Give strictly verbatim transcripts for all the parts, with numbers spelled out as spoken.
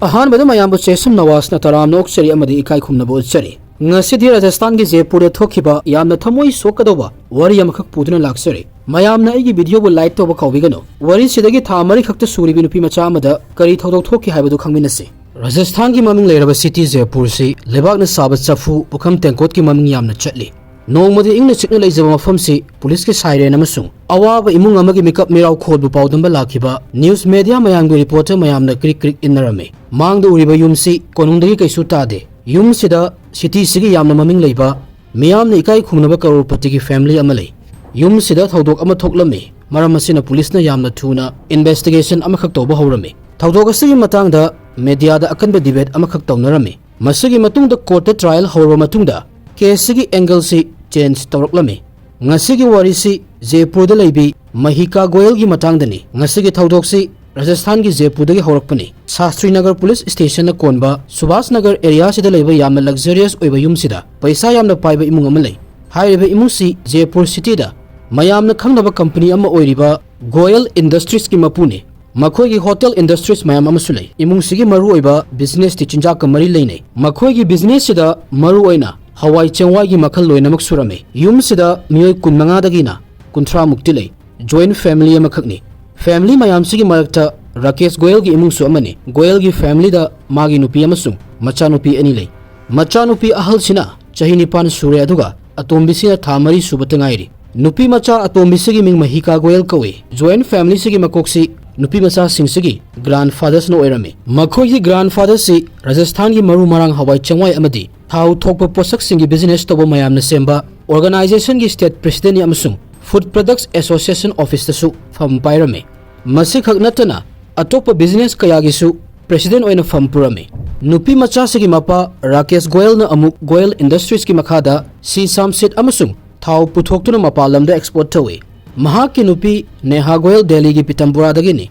ꯑꯍꯥꯟꯕꯗ ꯃꯌꯥꯝꯕꯨ ꯆꯦꯁꯝ ꯅꯋꯥꯖꯅ ꯇꯔꯥꯝꯅ ꯑꯣꯛꯆꯔꯤ ꯑꯃꯗꯤ ꯏꯀꯥꯏ ꯈꯨꯝꯅꯕ ꯎꯠꯆꯔꯤ꯫ ꯉꯁꯤꯗꯤ ꯔꯥꯖꯁꯊꯥꯟꯒꯤ ꯖꯦꯄꯨꯔꯗ ꯊꯣꯛꯈꯤꯕ ꯌꯥꯝꯅ ꯊꯃꯣꯏ ꯁꯣꯛꯀꯗꯧꯕ ꯋꯥꯔꯤ ꯑꯃꯈꯛ ꯄꯨꯗꯨꯅ ꯂꯥꯛꯆꯔꯤ꯫ ꯃꯌꯥꯝꯅ ꯑꯩꯒꯤ ꯚꯤꯗꯤꯑꯣꯕꯨ ꯂꯥꯏꯛ ꯇꯧꯕ ꯀꯥꯎꯕꯤꯒꯅꯨ꯫ ꯋꯥꯔꯤꯁꯤꯗꯒꯤ ꯊꯥ ꯃꯔꯤ ꯈꯛꯇ ꯁꯨꯔꯤꯕꯤ ꯅꯨꯄꯤ ꯃꯆꯥ ꯑꯃꯗ ꯀꯔꯤ ꯊꯧꯗꯣꯛ ꯊꯣꯛꯈꯤ ꯍꯥꯏꯕꯗꯨ ꯈꯪꯃꯤꯟꯅꯁꯤ꯫ ꯔꯥꯖꯁꯊꯥꯟꯒꯤ ꯃꯃꯤꯡ ꯂꯩꯔꯕ ꯁꯤꯇꯤ ꯖꯦꯄꯨꯔꯁꯤ ꯂꯩꯕꯥꯛꯅ ꯁꯥꯕ ꯆꯐꯨ, ꯄꯨꯈꯝ ꯇꯦꯡꯀꯣꯠꯀꯤ ꯃꯃꯤꯡ ꯌꯥꯝꯅ ꯆꯠꯂꯤ꯫ ꯅꯣꯡꯃꯗꯤ ꯏꯪꯅ ꯆꯤꯛꯅ ꯂꯩꯖꯕ ꯃꯐꯝꯁꯤ ꯄꯨꯂꯤꯁꯀꯤ ꯁꯥꯏꯔꯦꯟ ꯑꯃꯁꯨꯡ ꯑꯋꯥꯕ ꯏꯃꯨꯡ ꯑꯃꯒꯤ ꯃꯤꯀꯞ ꯃꯤꯔꯥꯎ ꯈꯣꯜꯕꯨ ꯄꯥꯎꯗꯝꯕ ꯂꯥꯛꯈꯤꯕ ꯅ꯭ꯌꯨꯁ ꯃꯦꯗꯤꯌꯥ ꯃꯌꯥꯝꯒꯤ ꯔꯤꯄꯣꯔꯇꯔ ꯃꯌꯥꯝꯅ ꯀ꯭ꯔꯤꯛ ꯀ꯭ꯔꯤꯛ ꯏꯟꯅꯔꯝꯃꯤ꯫ ꯃꯥꯡꯗ ꯎꯔꯤꯕ ꯌꯨꯝꯁꯤ ꯀꯣꯅꯨꯡꯗꯒꯤ ꯀꯩꯁꯨ ꯇꯥꯗꯦ꯫ ꯌꯨꯝꯁꯤꯗ ꯁꯤꯇꯤꯁꯤꯒꯤ ꯌꯥꯝꯅ ꯃꯃꯤꯡ ꯂꯩꯕ, ꯃꯤꯌꯥꯝꯅ ꯏꯀꯥꯏ ꯈꯨꯝꯅꯕ ꯀꯔꯣꯔꯄꯇꯤꯒꯤ ꯐꯦꯃꯤꯂꯤ ꯑꯃ ꯂꯩ꯫ ꯌꯨꯝꯁꯤꯗ ꯊꯧꯗꯣꯛ ꯑꯃ ꯊꯣꯛꯂꯝꯃꯤ꯫ ꯃꯔꯝ ꯑꯁꯤꯅ ꯄꯨꯂꯤꯁꯅ ꯌꯥꯝꯅ ꯊꯨꯅ ꯏꯟꯚꯦꯁꯇꯤꯒꯦꯁꯟ ꯑꯃꯈꯛ ꯇꯧꯕ ꯍꯧꯔꯝꯃꯤ꯫ ꯊꯧꯗꯣꯛ ꯑꯁꯤꯒꯤ ꯃꯇꯥꯡꯗ ꯃꯦꯗꯤꯌꯥꯗ ꯑꯀꯟꯕ ꯗꯤꯕꯦꯠ ꯑꯃꯈꯛ ꯇꯧꯅꯔꯝꯃꯤ꯫ ꯃꯁꯤꯒꯤ ꯃꯇꯨꯡꯗ ꯀꯣꯔꯠꯇ ꯇ꯭ꯔꯥꯏꯜ ꯍꯧꯔꯕ ꯃꯇꯨꯡꯗ ꯀꯦꯁꯁꯤꯒꯤ ꯑꯦꯡꯒꯜꯁꯤ ꯆꯦꯟꯖ ꯇꯧꯔꯛꯂꯝꯃꯤ꯫ ꯉꯁꯤꯒꯤ ꯋꯥꯔꯤꯁꯤ ꯖꯦꯄꯨꯔꯗ ꯂꯩꯕꯤ ꯃꯍꯤꯀꯥ ꯒꯣꯌꯜꯒꯤ ꯃꯇꯥꯡꯗꯅꯤ꯫ ꯉꯁꯤꯒꯤ ꯊꯧꯗꯣꯛꯁꯤ ꯔꯥꯖꯁꯊꯥꯟꯒꯤ ꯖꯦꯄꯨꯔꯗꯒꯤ ꯍꯧꯔꯛꯄꯅꯤ꯫ ꯁꯥꯁꯇ꯭ꯔꯤꯅꯒꯔ ꯄꯨꯂꯤꯁ ꯁ꯭ꯇꯦꯁꯟꯅ ꯀꯣꯟꯕ ꯁꯨꯚꯥꯁ ꯅꯒꯔ ꯑꯦꯔꯤꯌꯥꯁꯤꯗ ꯂꯩꯕ ꯌꯥꯝꯅ ꯂꯛꯖꯔꯤꯌꯁ ꯑꯣꯏꯕ ꯌꯨꯝꯁꯤꯗ ꯄꯩꯁꯥ ꯌꯥꯝꯅ ꯄꯥꯏꯕ ꯏꯃꯨꯡ ꯑꯃ ꯂꯩ꯫ ꯍꯥꯏꯔꯤꯕ ꯏꯃꯨꯡꯁꯤ ꯖꯦꯄꯨꯔ ꯁꯤꯇꯤꯗ ꯃꯌꯥꯝꯅ ꯈꯪꯅꯕ ꯀꯝꯄꯅꯤ ꯑꯃ ꯑꯣꯏꯔꯤꯕ ꯒꯣꯌꯜ ꯏꯟꯗꯁꯇ꯭ꯔꯤꯁꯀꯤ ꯃꯄꯨꯅꯤ꯫ ꯃꯈꯣꯏꯒꯤ ꯍꯣꯇꯦꯜ ꯏꯟꯗꯁꯇ꯭ꯔꯤꯁ ꯃꯌꯥꯝ ꯑꯃꯁꯨ ꯂꯩ꯫ ꯏꯃꯨꯡꯁꯤꯒꯤ ꯃꯔꯨꯑꯣꯏꯕ ꯕꯤꯖꯤꯅꯦꯁꯇꯤ ꯆꯤꯟꯖꯥꯛꯀ ꯃꯔꯤ ꯂꯩꯅꯩ꯫ ꯃꯈꯣꯏꯒꯤ ꯕꯤꯖꯤꯅꯦꯁꯁꯤꯗ ꯃꯔꯨꯑꯣꯏꯅ ꯍꯋꯥꯏ ꯆꯦꯡꯋꯥꯏꯒꯤ ꯃꯈꯜ ꯂꯣꯏꯅꯃꯛ ꯁꯨꯔꯝꯃꯤ꯫ ꯌꯨꯝꯁꯤꯗ ꯃꯤꯑꯣꯏ ꯀꯨꯟ ꯃꯉꯥꯗꯒꯤꯅ ꯀꯨꯟꯊ꯭ꯔꯥ ꯃꯨꯛꯇꯤ ꯂꯩ꯫ ꯖꯣꯏꯟꯠ ꯐꯦꯃꯤꯂꯤ ꯑꯃꯈꯛꯅꯤ꯫ ꯐꯦꯃꯤꯂꯤ ꯃꯌꯥꯝꯁꯤꯒꯤ ꯃꯔꯛꯇ ꯔꯥꯀꯦꯁ ꯒꯣꯌꯜꯒꯤ ꯏꯃꯨꯡꯁꯨ ꯑꯃꯅꯤ꯫ ꯒꯣꯌꯜꯒꯤ ꯐꯦꯃꯤꯂꯤꯗ ꯃꯥꯒꯤ ꯅꯨꯄꯤ ꯑꯃꯁꯨꯡ ꯃꯆꯥꯅꯨꯄꯤ ꯑꯅꯤ ꯂꯩ꯫ ꯃꯆꯥꯅꯨꯄꯤ ꯑꯍꯜꯁꯤꯅ ꯆꯍꯤ ꯅꯤꯄꯥꯟ ꯁꯨꯔꯦ, ꯑꯗꯨꯒ ꯑꯇꯣꯝꯕꯤꯁꯤꯅ ꯊꯥ ꯃꯔꯤ ꯁꯨꯕꯇ ꯉꯥꯏꯔꯤ꯫ ꯅꯨꯄꯤ ꯃꯆꯥ ꯑꯇꯣꯝꯕꯤꯁꯤꯒꯤ ꯃꯤꯡ ꯃꯍꯤꯀꯥ ꯒꯣꯌꯜ ꯀꯧꯏ꯫ ꯖꯣꯏꯟꯠ ꯐꯦꯃꯤꯂꯤꯁꯤꯒꯤ ꯃꯀꯣꯛꯁꯤ ꯅꯨꯄꯤ ꯃꯆꯥꯁꯤꯡꯁꯤꯒꯤ ꯒ꯭ꯔꯥꯟꯐꯥꯗꯔꯁꯅ ꯑꯣꯏꯔꯝꯃꯤ꯫ ꯃꯈꯣꯏꯒꯤ ꯒ꯭ꯔꯥꯟꯐꯥꯗꯔꯁꯤ ꯔꯥꯖꯁꯊꯥꯟꯒꯤ ꯃꯔꯨ ꯃꯔꯥꯡ, ꯍꯋꯥꯏ ꯆꯦꯡꯋꯥꯏ ꯑꯃꯗꯤ ꯊꯥꯎ ꯊꯣꯛꯄ ꯄꯣꯠꯁꯛꯁꯤꯡꯒꯤ ꯕꯤꯖꯤꯅꯦꯁ ꯇꯧꯕ ꯃꯌꯥꯝꯅ ꯁꯦꯝꯕ ꯑꯣꯔꯒꯅꯥꯏꯖꯦꯁꯟꯒꯤ ꯁ꯭ꯇꯦꯠ ꯄ꯭ꯔꯦꯁꯤꯗꯦꯟꯠꯅꯤ ꯑꯃꯁꯨꯡ ꯐꯨꯗ ꯄ꯭ꯔꯗꯛꯁ ꯑꯦꯁꯣꯁꯤꯌꯦꯁꯟ ꯑꯣꯐꯤꯁꯇꯁꯨ ꯐꯝ ꯄꯥꯏꯔꯝꯃꯤ꯫ ꯃꯁꯤꯈꯛ ꯅꯠꯇꯅ ꯑꯇꯣꯞꯄ ꯕꯤꯖꯤꯅꯦꯁ ꯀꯌꯥꯒꯤꯁꯨ ꯄ꯭ꯔꯦꯁꯤꯗꯦꯟꯠ ꯑꯣꯏꯅ ꯐꯝ ꯄꯨꯔꯝꯃꯤ꯫ ꯅꯨꯄꯤ ꯃꯆꯥꯁꯤꯒꯤ ꯃꯄꯥ ꯔꯥꯀꯦꯁ ꯒꯣꯌꯜꯅ ꯑꯃꯨꯛ ꯒꯣꯌꯜ ꯏꯟꯗꯁꯇ꯭ꯔꯤꯁꯀꯤ ꯃꯈꯥꯗ ꯁꯤꯁꯥꯝ ꯁꯤꯗ ꯑꯃꯁꯨꯡ ꯊꯥꯎ ꯄꯨꯊꯣꯛꯇꯨꯅ ꯃꯄꯥꯟ ꯂꯝꯗ ꯑꯦꯛꯁꯄꯣꯔꯠ ꯇꯧꯏ꯫ ꯃꯍꯥꯛꯀꯤ ꯅꯨꯄꯤ ꯅꯦꯍꯥ ꯒꯣꯌꯜ ꯗꯦꯜꯂꯤꯒꯤ ꯄꯤꯇꯝꯄꯨꯔꯥꯗꯒꯤꯅꯤ꯫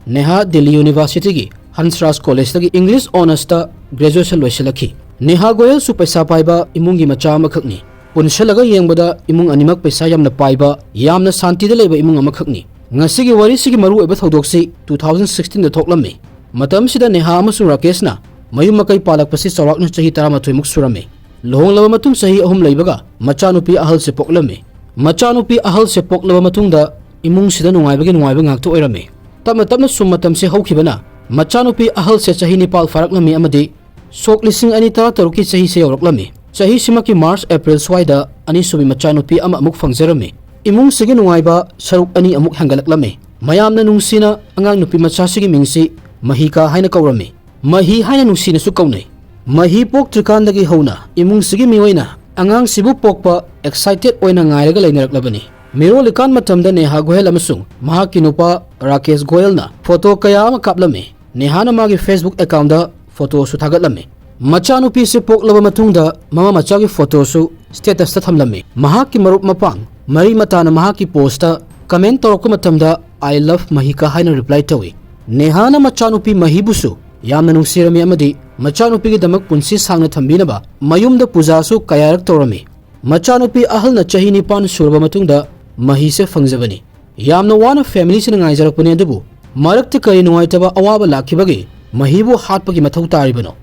ꯅꯦꯍꯥ ꯗꯤꯜꯂꯤ ꯌꯨꯅꯤꯚꯔꯁꯤꯇꯤꯒꯤ ꯍꯟꯁꯔꯥꯖ ꯀꯣꯂꯦꯖꯇꯒꯤ ꯏꯪꯂꯤꯁ ꯑꯣꯅꯔꯁꯇ ꯒ꯭ꯔꯦꯖꯨꯑꯦꯁꯟ ꯂꯣꯏꯁꯤꯜꯂꯛꯈꯤ꯫ ꯅꯦꯍꯥ ꯒꯣꯌꯜꯁꯨ ꯄꯩꯁꯥ ꯄꯥꯏꯕ ꯏꯃꯨꯡꯒꯤ ꯃꯆꯥ ꯑꯃꯈꯛꯅꯤ꯫ ꯄꯨꯟꯁꯤꯜꯂꯒ ꯌꯦꯡꯕꯗ ꯏꯃꯨꯡ ꯑꯅꯤꯃꯛ ꯄꯩꯁꯥ ꯌꯥꯝꯅ ꯄꯥꯏꯕ, ꯌꯥꯝꯅ ꯁꯥꯟꯇꯤꯗ ꯂꯩꯕ ꯏꯃꯨꯡ ꯑꯃꯈꯛꯅꯤ꯫ ꯉꯁꯤꯒꯤ ꯋꯥꯔꯤꯁꯤꯒꯤ ꯃꯔꯨꯑꯣꯏꯕ ꯊꯧꯗꯣꯛꯁꯤ two thousand sixteenꯗ ꯊꯣꯛꯂꯝꯃꯤ꯫ ꯃꯇꯝꯁꯤꯗ ꯅꯦꯍꯥ ꯑꯃꯁꯨꯡ ꯔꯥꯀꯦꯁꯅ ꯃꯌꯨꯝ ꯃꯀꯩ ꯄꯥꯜꯂꯛꯄꯁꯤ ꯆꯥꯎꯔꯥꯛꯅ ꯆꯍꯤ ꯇꯔꯥꯃꯥꯊꯣꯏꯃꯨꯛ ꯁꯨꯔꯝꯃꯤ꯫ ꯂꯨꯍꯣꯡꯂꯕ ꯃꯇꯨꯡ ꯆꯍꯤ ꯑꯍꯨꯝ ꯂꯩꯕꯒ ꯃꯆꯥꯅꯨꯄꯤ ꯑꯍꯜꯁꯦ ꯄꯣꯛꯂꯝꯃꯤ꯫ ꯃꯆꯥꯅꯨꯄꯤ ꯑꯍꯜꯁꯦ ꯄꯣꯛꯂꯕ ꯃꯇꯨꯡꯗ ꯏꯃꯨꯡꯁꯤꯗ ꯅꯨꯡꯉꯥꯏꯕꯒꯤ ꯅꯨꯡꯉꯥꯏꯕ ꯉꯥꯛꯇ ꯑꯣꯏꯔꯝꯃꯤ꯫ ꯇꯞꯅ ꯇꯞꯅ ꯁꯨꯝ ꯃꯇꯝꯁꯦ ꯍꯧꯈꯤꯕꯅ ꯃꯆꯥꯅꯨꯄꯤ ꯑꯍꯜꯁꯦ ꯆꯍꯤ ꯅꯤꯄꯥꯜ ꯐꯥꯔꯛꯂꯝꯃꯤ ꯑꯃꯗꯤ ꯁꯣꯛ ꯂꯤꯁꯤꯡ ꯑꯅꯤ ꯇꯔꯥ ꯇꯔꯨꯛꯀꯤ ꯆꯍꯤꯁꯦ ꯌꯧꯔꯛꯂꯝꯃꯤ꯫ ꯆꯍꯤꯁꯤꯃꯛꯀꯤ ꯃꯥꯔꯆ ꯑꯦꯄ꯭ꯔꯤꯜ ꯁ꯭ꯋꯥꯏꯗ ꯑꯅꯤꯁꯨꯕꯤ ꯃꯆꯥꯅꯨꯄꯤ ꯑꯃ ꯑꯃꯨꯛ ꯐꯪꯖꯔꯝꯃꯤ꯫ ꯏꯃꯨꯡꯁꯤꯒꯤ ꯅꯨꯡꯉꯥꯏꯕ ꯁꯔꯨꯛ ꯑꯅꯤ ꯑꯃꯨꯛ ꯍꯦꯟꯒꯠꯂꯛꯂꯝꯃꯤ꯫ ꯃꯌꯥꯝꯅ ꯅꯨꯡꯁꯤꯅ ꯑꯉꯥꯡ ꯅꯨꯄꯤ ꯃꯆꯥꯁꯤꯒꯤ ꯃꯤꯡꯁꯤ ꯃꯍꯤꯀꯥ ꯍꯥꯏꯅ ꯀꯧꯔꯝꯃꯤ꯫ ꯃꯍꯤ ꯍꯥꯏꯅ ꯅꯨꯡꯁꯤꯅꯁꯨ ꯀꯧꯅꯩ꯫ ꯃꯍꯤ ꯄꯣꯛꯇ꯭ꯔꯤꯀꯥꯟꯗꯒꯤ ꯍꯧꯅ ꯏꯃꯨꯡꯁꯤꯒꯤ ꯃꯤꯑꯣꯏꯅ ꯑꯉꯥꯡꯁꯤꯕꯨ ꯄꯣꯛꯄ ꯑꯦꯛꯁꯥꯏꯇꯦꯠ ꯑꯣꯏꯅ ꯉꯥꯏꯔꯒ ꯂꯩꯅꯔꯛꯂꯕꯅꯤ꯫ ꯃꯤꯔꯣꯜꯂꯤꯀꯥꯟ ꯃꯇꯝꯗ ꯅꯦꯍꯥ ꯒꯣꯌꯦꯜ ꯑꯃꯁꯨꯡ ꯃꯍꯥꯛꯀꯤ ꯅꯨꯄꯥ ꯔꯥꯀꯦꯁ ꯒꯣꯌꯦꯜꯅ ꯐꯣꯇꯣ ꯀꯌꯥ ꯑꯃ ꯀꯥꯞꯂꯝꯃꯤ꯫ ꯅꯦꯍꯥꯅ ꯃꯥꯒꯤ Facebook ꯑꯦꯀꯥꯎꯟꯗ ꯐꯣꯇꯣꯁꯨ ꯊꯥꯒꯠꯂꯝꯃꯤ꯫ ꯃꯆꯥꯅꯨꯄꯤꯁꯤ ꯄꯣꯛꯂꯕ ꯃꯇꯨꯡꯗ ꯃꯃꯥ ꯃꯆꯥꯒꯤ ꯐꯣꯇꯣꯁꯨ ꯁ꯭ꯇꯦꯇꯁꯇ ꯊꯝꯂꯝꯃꯤ꯫ ꯃꯍꯥꯛꯀꯤ ꯃꯔꯨꯞ ꯃꯄꯥꯡ ꯃꯔꯤ ꯃꯇꯥꯅ ꯃꯍꯥꯛꯀꯤ ꯄꯣꯁꯇ ꯀꯃꯦꯟ ꯇꯧꯔꯛꯄ ꯃꯇꯝꯗ "I love ꯃꯍꯤꯀꯥ" ꯍꯥꯏꯅ ꯔꯤꯄ꯭ꯂꯥꯏ ꯇꯧꯏ꯫ ꯅꯦꯍꯥꯅ ꯃꯆꯥꯅꯨꯄꯤ ꯃꯍꯤꯕꯨꯁꯨ ꯌꯥꯝꯅ ꯅꯨꯡꯁꯤꯔꯝꯃꯤ ꯑꯃꯗꯤ ꯃꯆꯥꯅꯨꯄꯤꯒꯤꯗꯃꯛ ꯄꯨꯟꯁꯤ ꯁꯥꯡꯅ ꯊꯝꯕꯤꯅꯕ ꯃꯌꯨꯝꯗ ꯄꯨꯖꯥꯁꯨ ꯀꯌꯥꯔꯛ ꯇꯧꯔꯝꯃꯤ꯫ ꯃꯆꯥꯅꯨꯄꯤ ꯑꯍꯜꯅ ꯆꯍꯤ ꯅꯤꯄꯥꯟ ꯁꯨꯔꯕ ꯃꯇꯨꯡꯗ ꯃꯍꯤꯁꯦ ꯐꯪꯖꯕꯅꯤ꯫ ꯌꯥꯝꯅ ꯋꯥꯅ ꯐꯦꯃꯤꯂꯤꯁꯤꯅ ꯉꯥꯏꯖꯔꯛꯄꯅꯤ, ꯑꯗꯨꯕꯨ ꯃꯔꯛꯇ ꯀꯔꯤ ꯅꯨꯡꯉꯥꯏꯇꯕ ꯑꯋꯥꯕ ꯂꯥꯛꯈꯤꯕꯒꯤ ꯃꯍꯤꯕꯨ ꯍꯥꯠꯄꯒꯤ ꯃꯊꯧ ꯇꯥꯔꯤꯕꯅꯣ?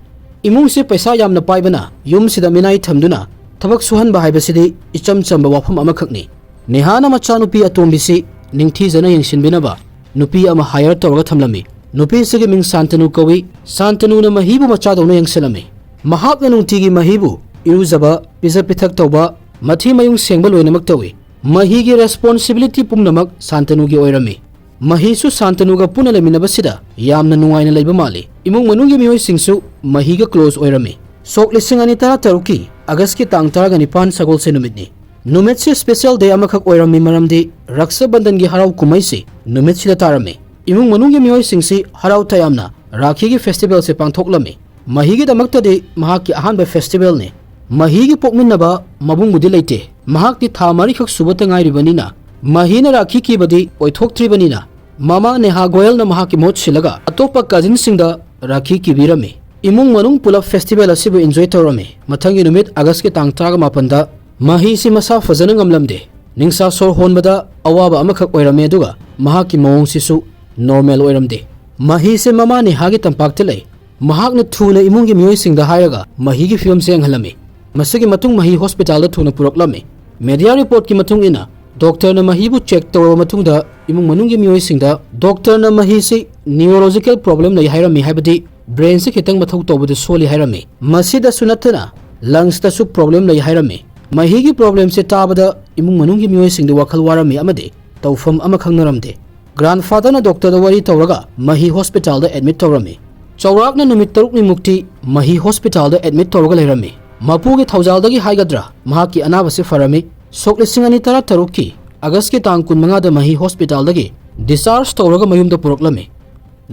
ꯏꯃꯨꯡꯁꯦ ꯄꯩꯁꯥ ꯌꯥꯝꯅ ꯄꯥꯏꯕꯅ ꯌꯨꯝꯁꯤꯗ ꯃꯤꯅꯥꯏ ꯊꯝꯗꯨꯅ ꯊꯕꯛ ꯁꯨꯍꯟꯕ ꯍꯥꯏꯕꯁꯤꯗꯤ ꯏꯆꯝ ꯆꯝꯕ ꯋꯥꯐꯝ ꯑꯃꯈꯛꯅꯤ꯫ ꯅꯦꯍꯥꯅ ꯃꯆꯥꯅꯨꯄꯤ ꯑꯇꯣꯝꯕꯤꯁꯤ ꯅꯤꯡꯊꯤꯖꯅ ꯌꯦꯡꯁꯤꯟꯕꯤꯅꯕ ꯅꯨꯄꯤ ꯑꯃ ꯍꯥꯏꯌꯔ ꯇꯧꯔꯒ ꯊꯝꯂꯝꯃꯤ꯫ ꯅꯨꯄꯤꯁꯤꯒꯤ ꯃꯤꯡ ꯁꯥꯟꯇꯅꯨ ꯀꯧꯏ꯫ ꯁꯥꯟꯇꯅꯨꯅ ꯃꯍꯤꯕꯨ ꯃꯆꯥꯗꯧꯅ ꯌꯦꯡꯁꯤꯜꯂꯝꯃꯤ꯫ ꯃꯍꯥꯛꯅ ꯅꯨꯡꯇꯤꯒꯤ ꯃꯍꯤꯕꯨ ꯏꯔꯨꯖꯕ, ꯄꯤꯖ ꯄꯤꯊꯛ ꯇꯧꯕ, ꯃꯊꯤ ꯃꯌꯨꯡ ꯁꯦꯡꯕ ꯂꯣꯏꯅꯃꯛ ꯇꯧꯏ꯫ ꯃꯍꯤꯒꯤ ꯔꯦꯁꯄꯣꯟꯁꯤꯕꯤꯂꯤꯇꯤ ꯄꯨꯝꯅꯃꯛ ꯁꯥꯟꯇꯅꯨꯒꯤ ꯑꯣꯏꯔꯝꯃꯤ꯫ ꯃꯍꯤꯁꯨ ꯁꯥꯟꯇꯅꯨꯒ ꯄꯨꯟꯅ ꯂꯩꯃꯤꯟꯅꯕꯁꯤꯗ ꯌꯥꯝꯅ ꯅꯨꯡꯉꯥꯏꯅ ꯂꯩꯕ ꯃꯥꯜꯂꯤ꯫ ꯏꯃꯨꯡ ꯃꯅꯨꯡꯒꯤ ꯃꯤꯑꯣꯏꯁꯤꯡꯁꯨ ꯃꯍꯤꯒ ꯀ꯭ꯂꯣꯖ ꯑꯣꯏꯔꯝꯃꯤ꯫ ꯁꯣꯛ ꯂꯤꯁꯤꯡ ꯑꯅꯤ ꯇꯔꯥ ꯇꯔꯨꯛꯀꯤ ꯑꯥꯒꯁꯀꯤ ꯇꯥꯡ ꯇꯔꯥꯒ ꯅꯤꯄꯥꯟ ꯁꯒꯣꯜꯁꯦꯟ ꯅꯨꯃꯤꯠꯅꯤ꯫ ꯅꯨꯃꯤꯠꯁꯤ ꯁ꯭ꯄꯦꯁꯦꯜ ꯗꯦ ꯑꯃꯈꯛ ꯑꯣꯏꯔꯝꯃꯤ, ꯃꯔꯝꯗꯤ ꯔꯛꯁꯥ ꯕꯟꯙꯟꯒꯤ ꯍꯔꯥꯎ ꯀꯨꯝꯍꯩꯁꯤ ꯅꯨꯃꯤꯠꯁꯤꯗ ꯇꯥꯔꯝꯃꯤ꯫ ꯏꯃꯨꯡ ꯃꯅꯨꯡꯒꯤ ꯃꯤꯑꯣꯏꯁꯤꯡꯁꯤ ꯍꯔꯥꯎ ꯇꯌꯥꯝꯅ ꯔꯥꯈꯤꯒꯤ ꯐꯦꯁꯇꯤꯚꯦꯜꯁꯦ ꯄꯥꯡꯊꯣꯛꯂꯝꯃꯤ꯫ ꯃꯍꯤꯒꯤꯗꯃꯛꯇꯗꯤ ꯃꯍꯥꯛꯀꯤ ꯑꯍꯥꯟꯕ ꯐꯦꯁꯇꯤꯚꯦꯜꯅꯤ꯫ ꯃꯍꯤꯒꯤ ꯄꯣꯛꯃꯤꯟꯅꯕ ꯃꯕꯨꯡꯕꯨꯗꯤ ꯂꯩꯇꯦ꯫ ꯃꯍꯥꯛꯇꯤ ꯊꯥ ꯃꯔꯤꯈꯛ ꯁꯨꯕꯇ ꯉꯥꯏꯔꯤꯕꯅꯤꯅ ꯃꯍꯤꯅ ꯔꯥꯈꯤ ꯀꯤꯕꯗꯤ ꯑꯣꯏꯊꯣꯛꯇ꯭ꯔꯤꯕꯅꯤꯅ ꯃꯃꯥ ꯅꯦꯍꯥ ꯒꯣꯌꯜꯅ ꯃꯍꯥꯛꯀꯤ ꯃꯍꯨꯠ ꯁꯤꯜꯂꯒ ꯑꯇꯣꯞꯄ ꯀꯖꯤꯟꯁꯤꯡꯗ ꯔꯥꯈꯤ ꯀꯤꯕꯤꯔꯝꯃꯤ꯫ ꯏꯃꯨꯡ ꯃꯅꯨꯡ ꯄꯨꯂꯞ ꯐꯦꯁꯇꯤꯚꯦꯜ ꯑꯁꯤꯕꯨ ꯏꯟꯖꯣꯏ ꯇꯧꯔꯝꯃꯤ꯫ ꯃꯊꯪꯒꯤ ꯅꯨꯃꯤꯠ ꯑꯥꯒꯁꯀꯤ ꯇꯥꯡ ꯇꯔꯥꯃꯥꯄꯟꯗ ꯃꯍꯤꯁꯤ ꯃꯁꯥ ꯐꯖꯅ ꯉꯝꯂꯝꯗꯦ꯫ ꯅꯤꯡꯁꯥ ꯁꯣꯔ ꯍꯣꯟꯕꯗ ꯑꯋꯥꯕ ꯑꯃꯈꯛ ꯑꯣꯏꯔꯝꯃꯤ, ꯑꯗꯨꯒ ꯃꯍꯥꯛꯀꯤ ꯃꯑꯣꯡꯁꯤꯁꯨ ꯅꯣꯔꯃꯦꯜ ꯑꯣꯏꯔꯝꯗꯦ꯫ ꯃꯍꯤꯁꯦ ꯃꯃꯥ ꯅꯦꯍꯥꯒꯤ ꯇꯝꯄꯥꯛꯇ ꯂꯩ꯫ ꯃꯍꯥꯛꯅ ꯊꯨꯅ ꯏꯃꯨꯡꯒꯤ ꯃꯤꯑꯣꯏꯁꯤꯡꯗ ꯍꯥꯏꯔꯒ ꯃꯍꯤꯒꯤ ꯐꯤꯕꯝꯁꯦ ꯌꯦꯡꯍꯜꯂꯝꯃꯤ꯫ ꯃꯁꯤꯒꯤ ꯃꯇꯨꯡ ꯃꯍꯤ ꯍꯣꯁꯄꯤꯇꯥꯜꯗ ꯊꯨꯅ ꯄꯨꯔꯛꯂꯝꯃꯤ꯫ ꯃꯦꯗꯤꯌꯥ ꯔꯤꯄꯣꯔꯠꯀꯤ ꯃꯇꯨꯡ ꯏꯟꯅ, ꯗꯣꯛꯇꯔꯅ ꯃꯍꯤꯕꯨ ꯆꯦꯛ ꯇꯧꯔꯕ ꯃꯇꯨꯡꯗ ꯏꯃꯨꯡ ꯃꯅꯨꯡꯒꯤ ꯃꯤꯑꯣꯏꯁꯤꯡꯗ ꯗꯣꯛꯇꯔꯅ ꯃꯍꯤꯁꯤ ꯅ꯭ꯌꯨꯔꯣꯂꯣꯖꯤꯀꯦꯜ ꯄ꯭ꯔꯣꯕ꯭ꯂꯦꯝ ꯂꯩ ꯍꯥꯏꯔꯝꯃꯤ, ꯍꯥꯏꯕꯗꯤ ꯕ꯭ꯔꯦꯟꯁꯤ ꯈꯤꯇꯪ ꯃꯊꯧ ꯇꯧꯕꯗ ꯁꯣꯜꯂꯤ ꯍꯥꯏꯔꯝꯃꯤ꯫ ꯃꯁꯤꯗꯁꯨ ꯅꯠꯇꯅ ꯂꯪꯁꯇꯁꯨ ꯄ꯭ꯔꯣꯕ꯭ꯂꯦꯝ ꯂꯩ ꯍꯥꯏꯔꯝꯃꯤ꯫ ꯃꯍꯤꯒꯤ ꯄ꯭ꯔꯣꯕ꯭ꯂꯦꯝꯁꯦ ꯇꯥꯕꯗ ꯏꯃꯨꯡ ꯃꯅꯨꯡꯒꯤ ꯃꯤꯑꯣꯏꯁꯤꯡꯗ ꯋꯥꯈꯜ ꯋꯥꯔꯝꯃꯤ ꯑꯃꯗꯤ ꯇꯧꯐꯝ ꯑꯃ ꯈꯪꯅꯔꯝꯗꯦ꯫ ꯒ꯭ꯔꯥꯟꯐꯥꯗꯔꯅ ꯗꯣꯛꯇꯔꯗ ꯋꯥꯔꯤ ꯇꯧꯔꯒ ꯃꯍꯤ ꯍꯣꯁꯄꯤꯇꯥꯜꯗ ꯑꯦꯗꯃꯤꯠ ꯇꯧꯔꯝꯃꯤ꯫ ꯆꯥꯎꯔꯥꯛꯅ ꯅꯨꯃꯤꯠ ꯇꯔꯨꯛꯅꯤꯃꯨꯛꯇꯤ ꯃꯍꯤ ꯍꯣꯁꯄꯤꯇꯥꯜꯗ ꯑꯦꯗꯃꯤꯠ ꯇꯧꯔꯒ ꯂꯩꯔꯝꯃꯤ꯫ ꯃꯄꯨꯒꯤ ꯊꯧꯖꯥꯜꯗꯒꯤ ꯍꯥꯏꯒꯗ꯭ꯔꯥ, ꯃꯍꯥꯛꯀꯤ ꯑꯅꯥꯕꯁꯤ ꯐꯔꯝꯃꯤ꯫ ꯁꯣꯛ ꯂꯤꯁꯤꯡ ꯑꯅꯤ ꯇꯔꯥꯇꯔꯨꯛꯀꯤ ꯑꯥꯒꯁꯀꯤ ꯇꯥꯡ ꯀꯨꯟꯃꯉꯥꯗ ꯃꯍꯤ ꯍꯣꯁꯄꯤꯇꯥꯜꯗꯒꯤ ꯗꯤꯁꯆꯥꯔꯖ ꯇꯧꯔꯒ ꯃꯌꯨꯝꯗ ꯄꯨꯔꯛꯂꯝꯃꯤ꯫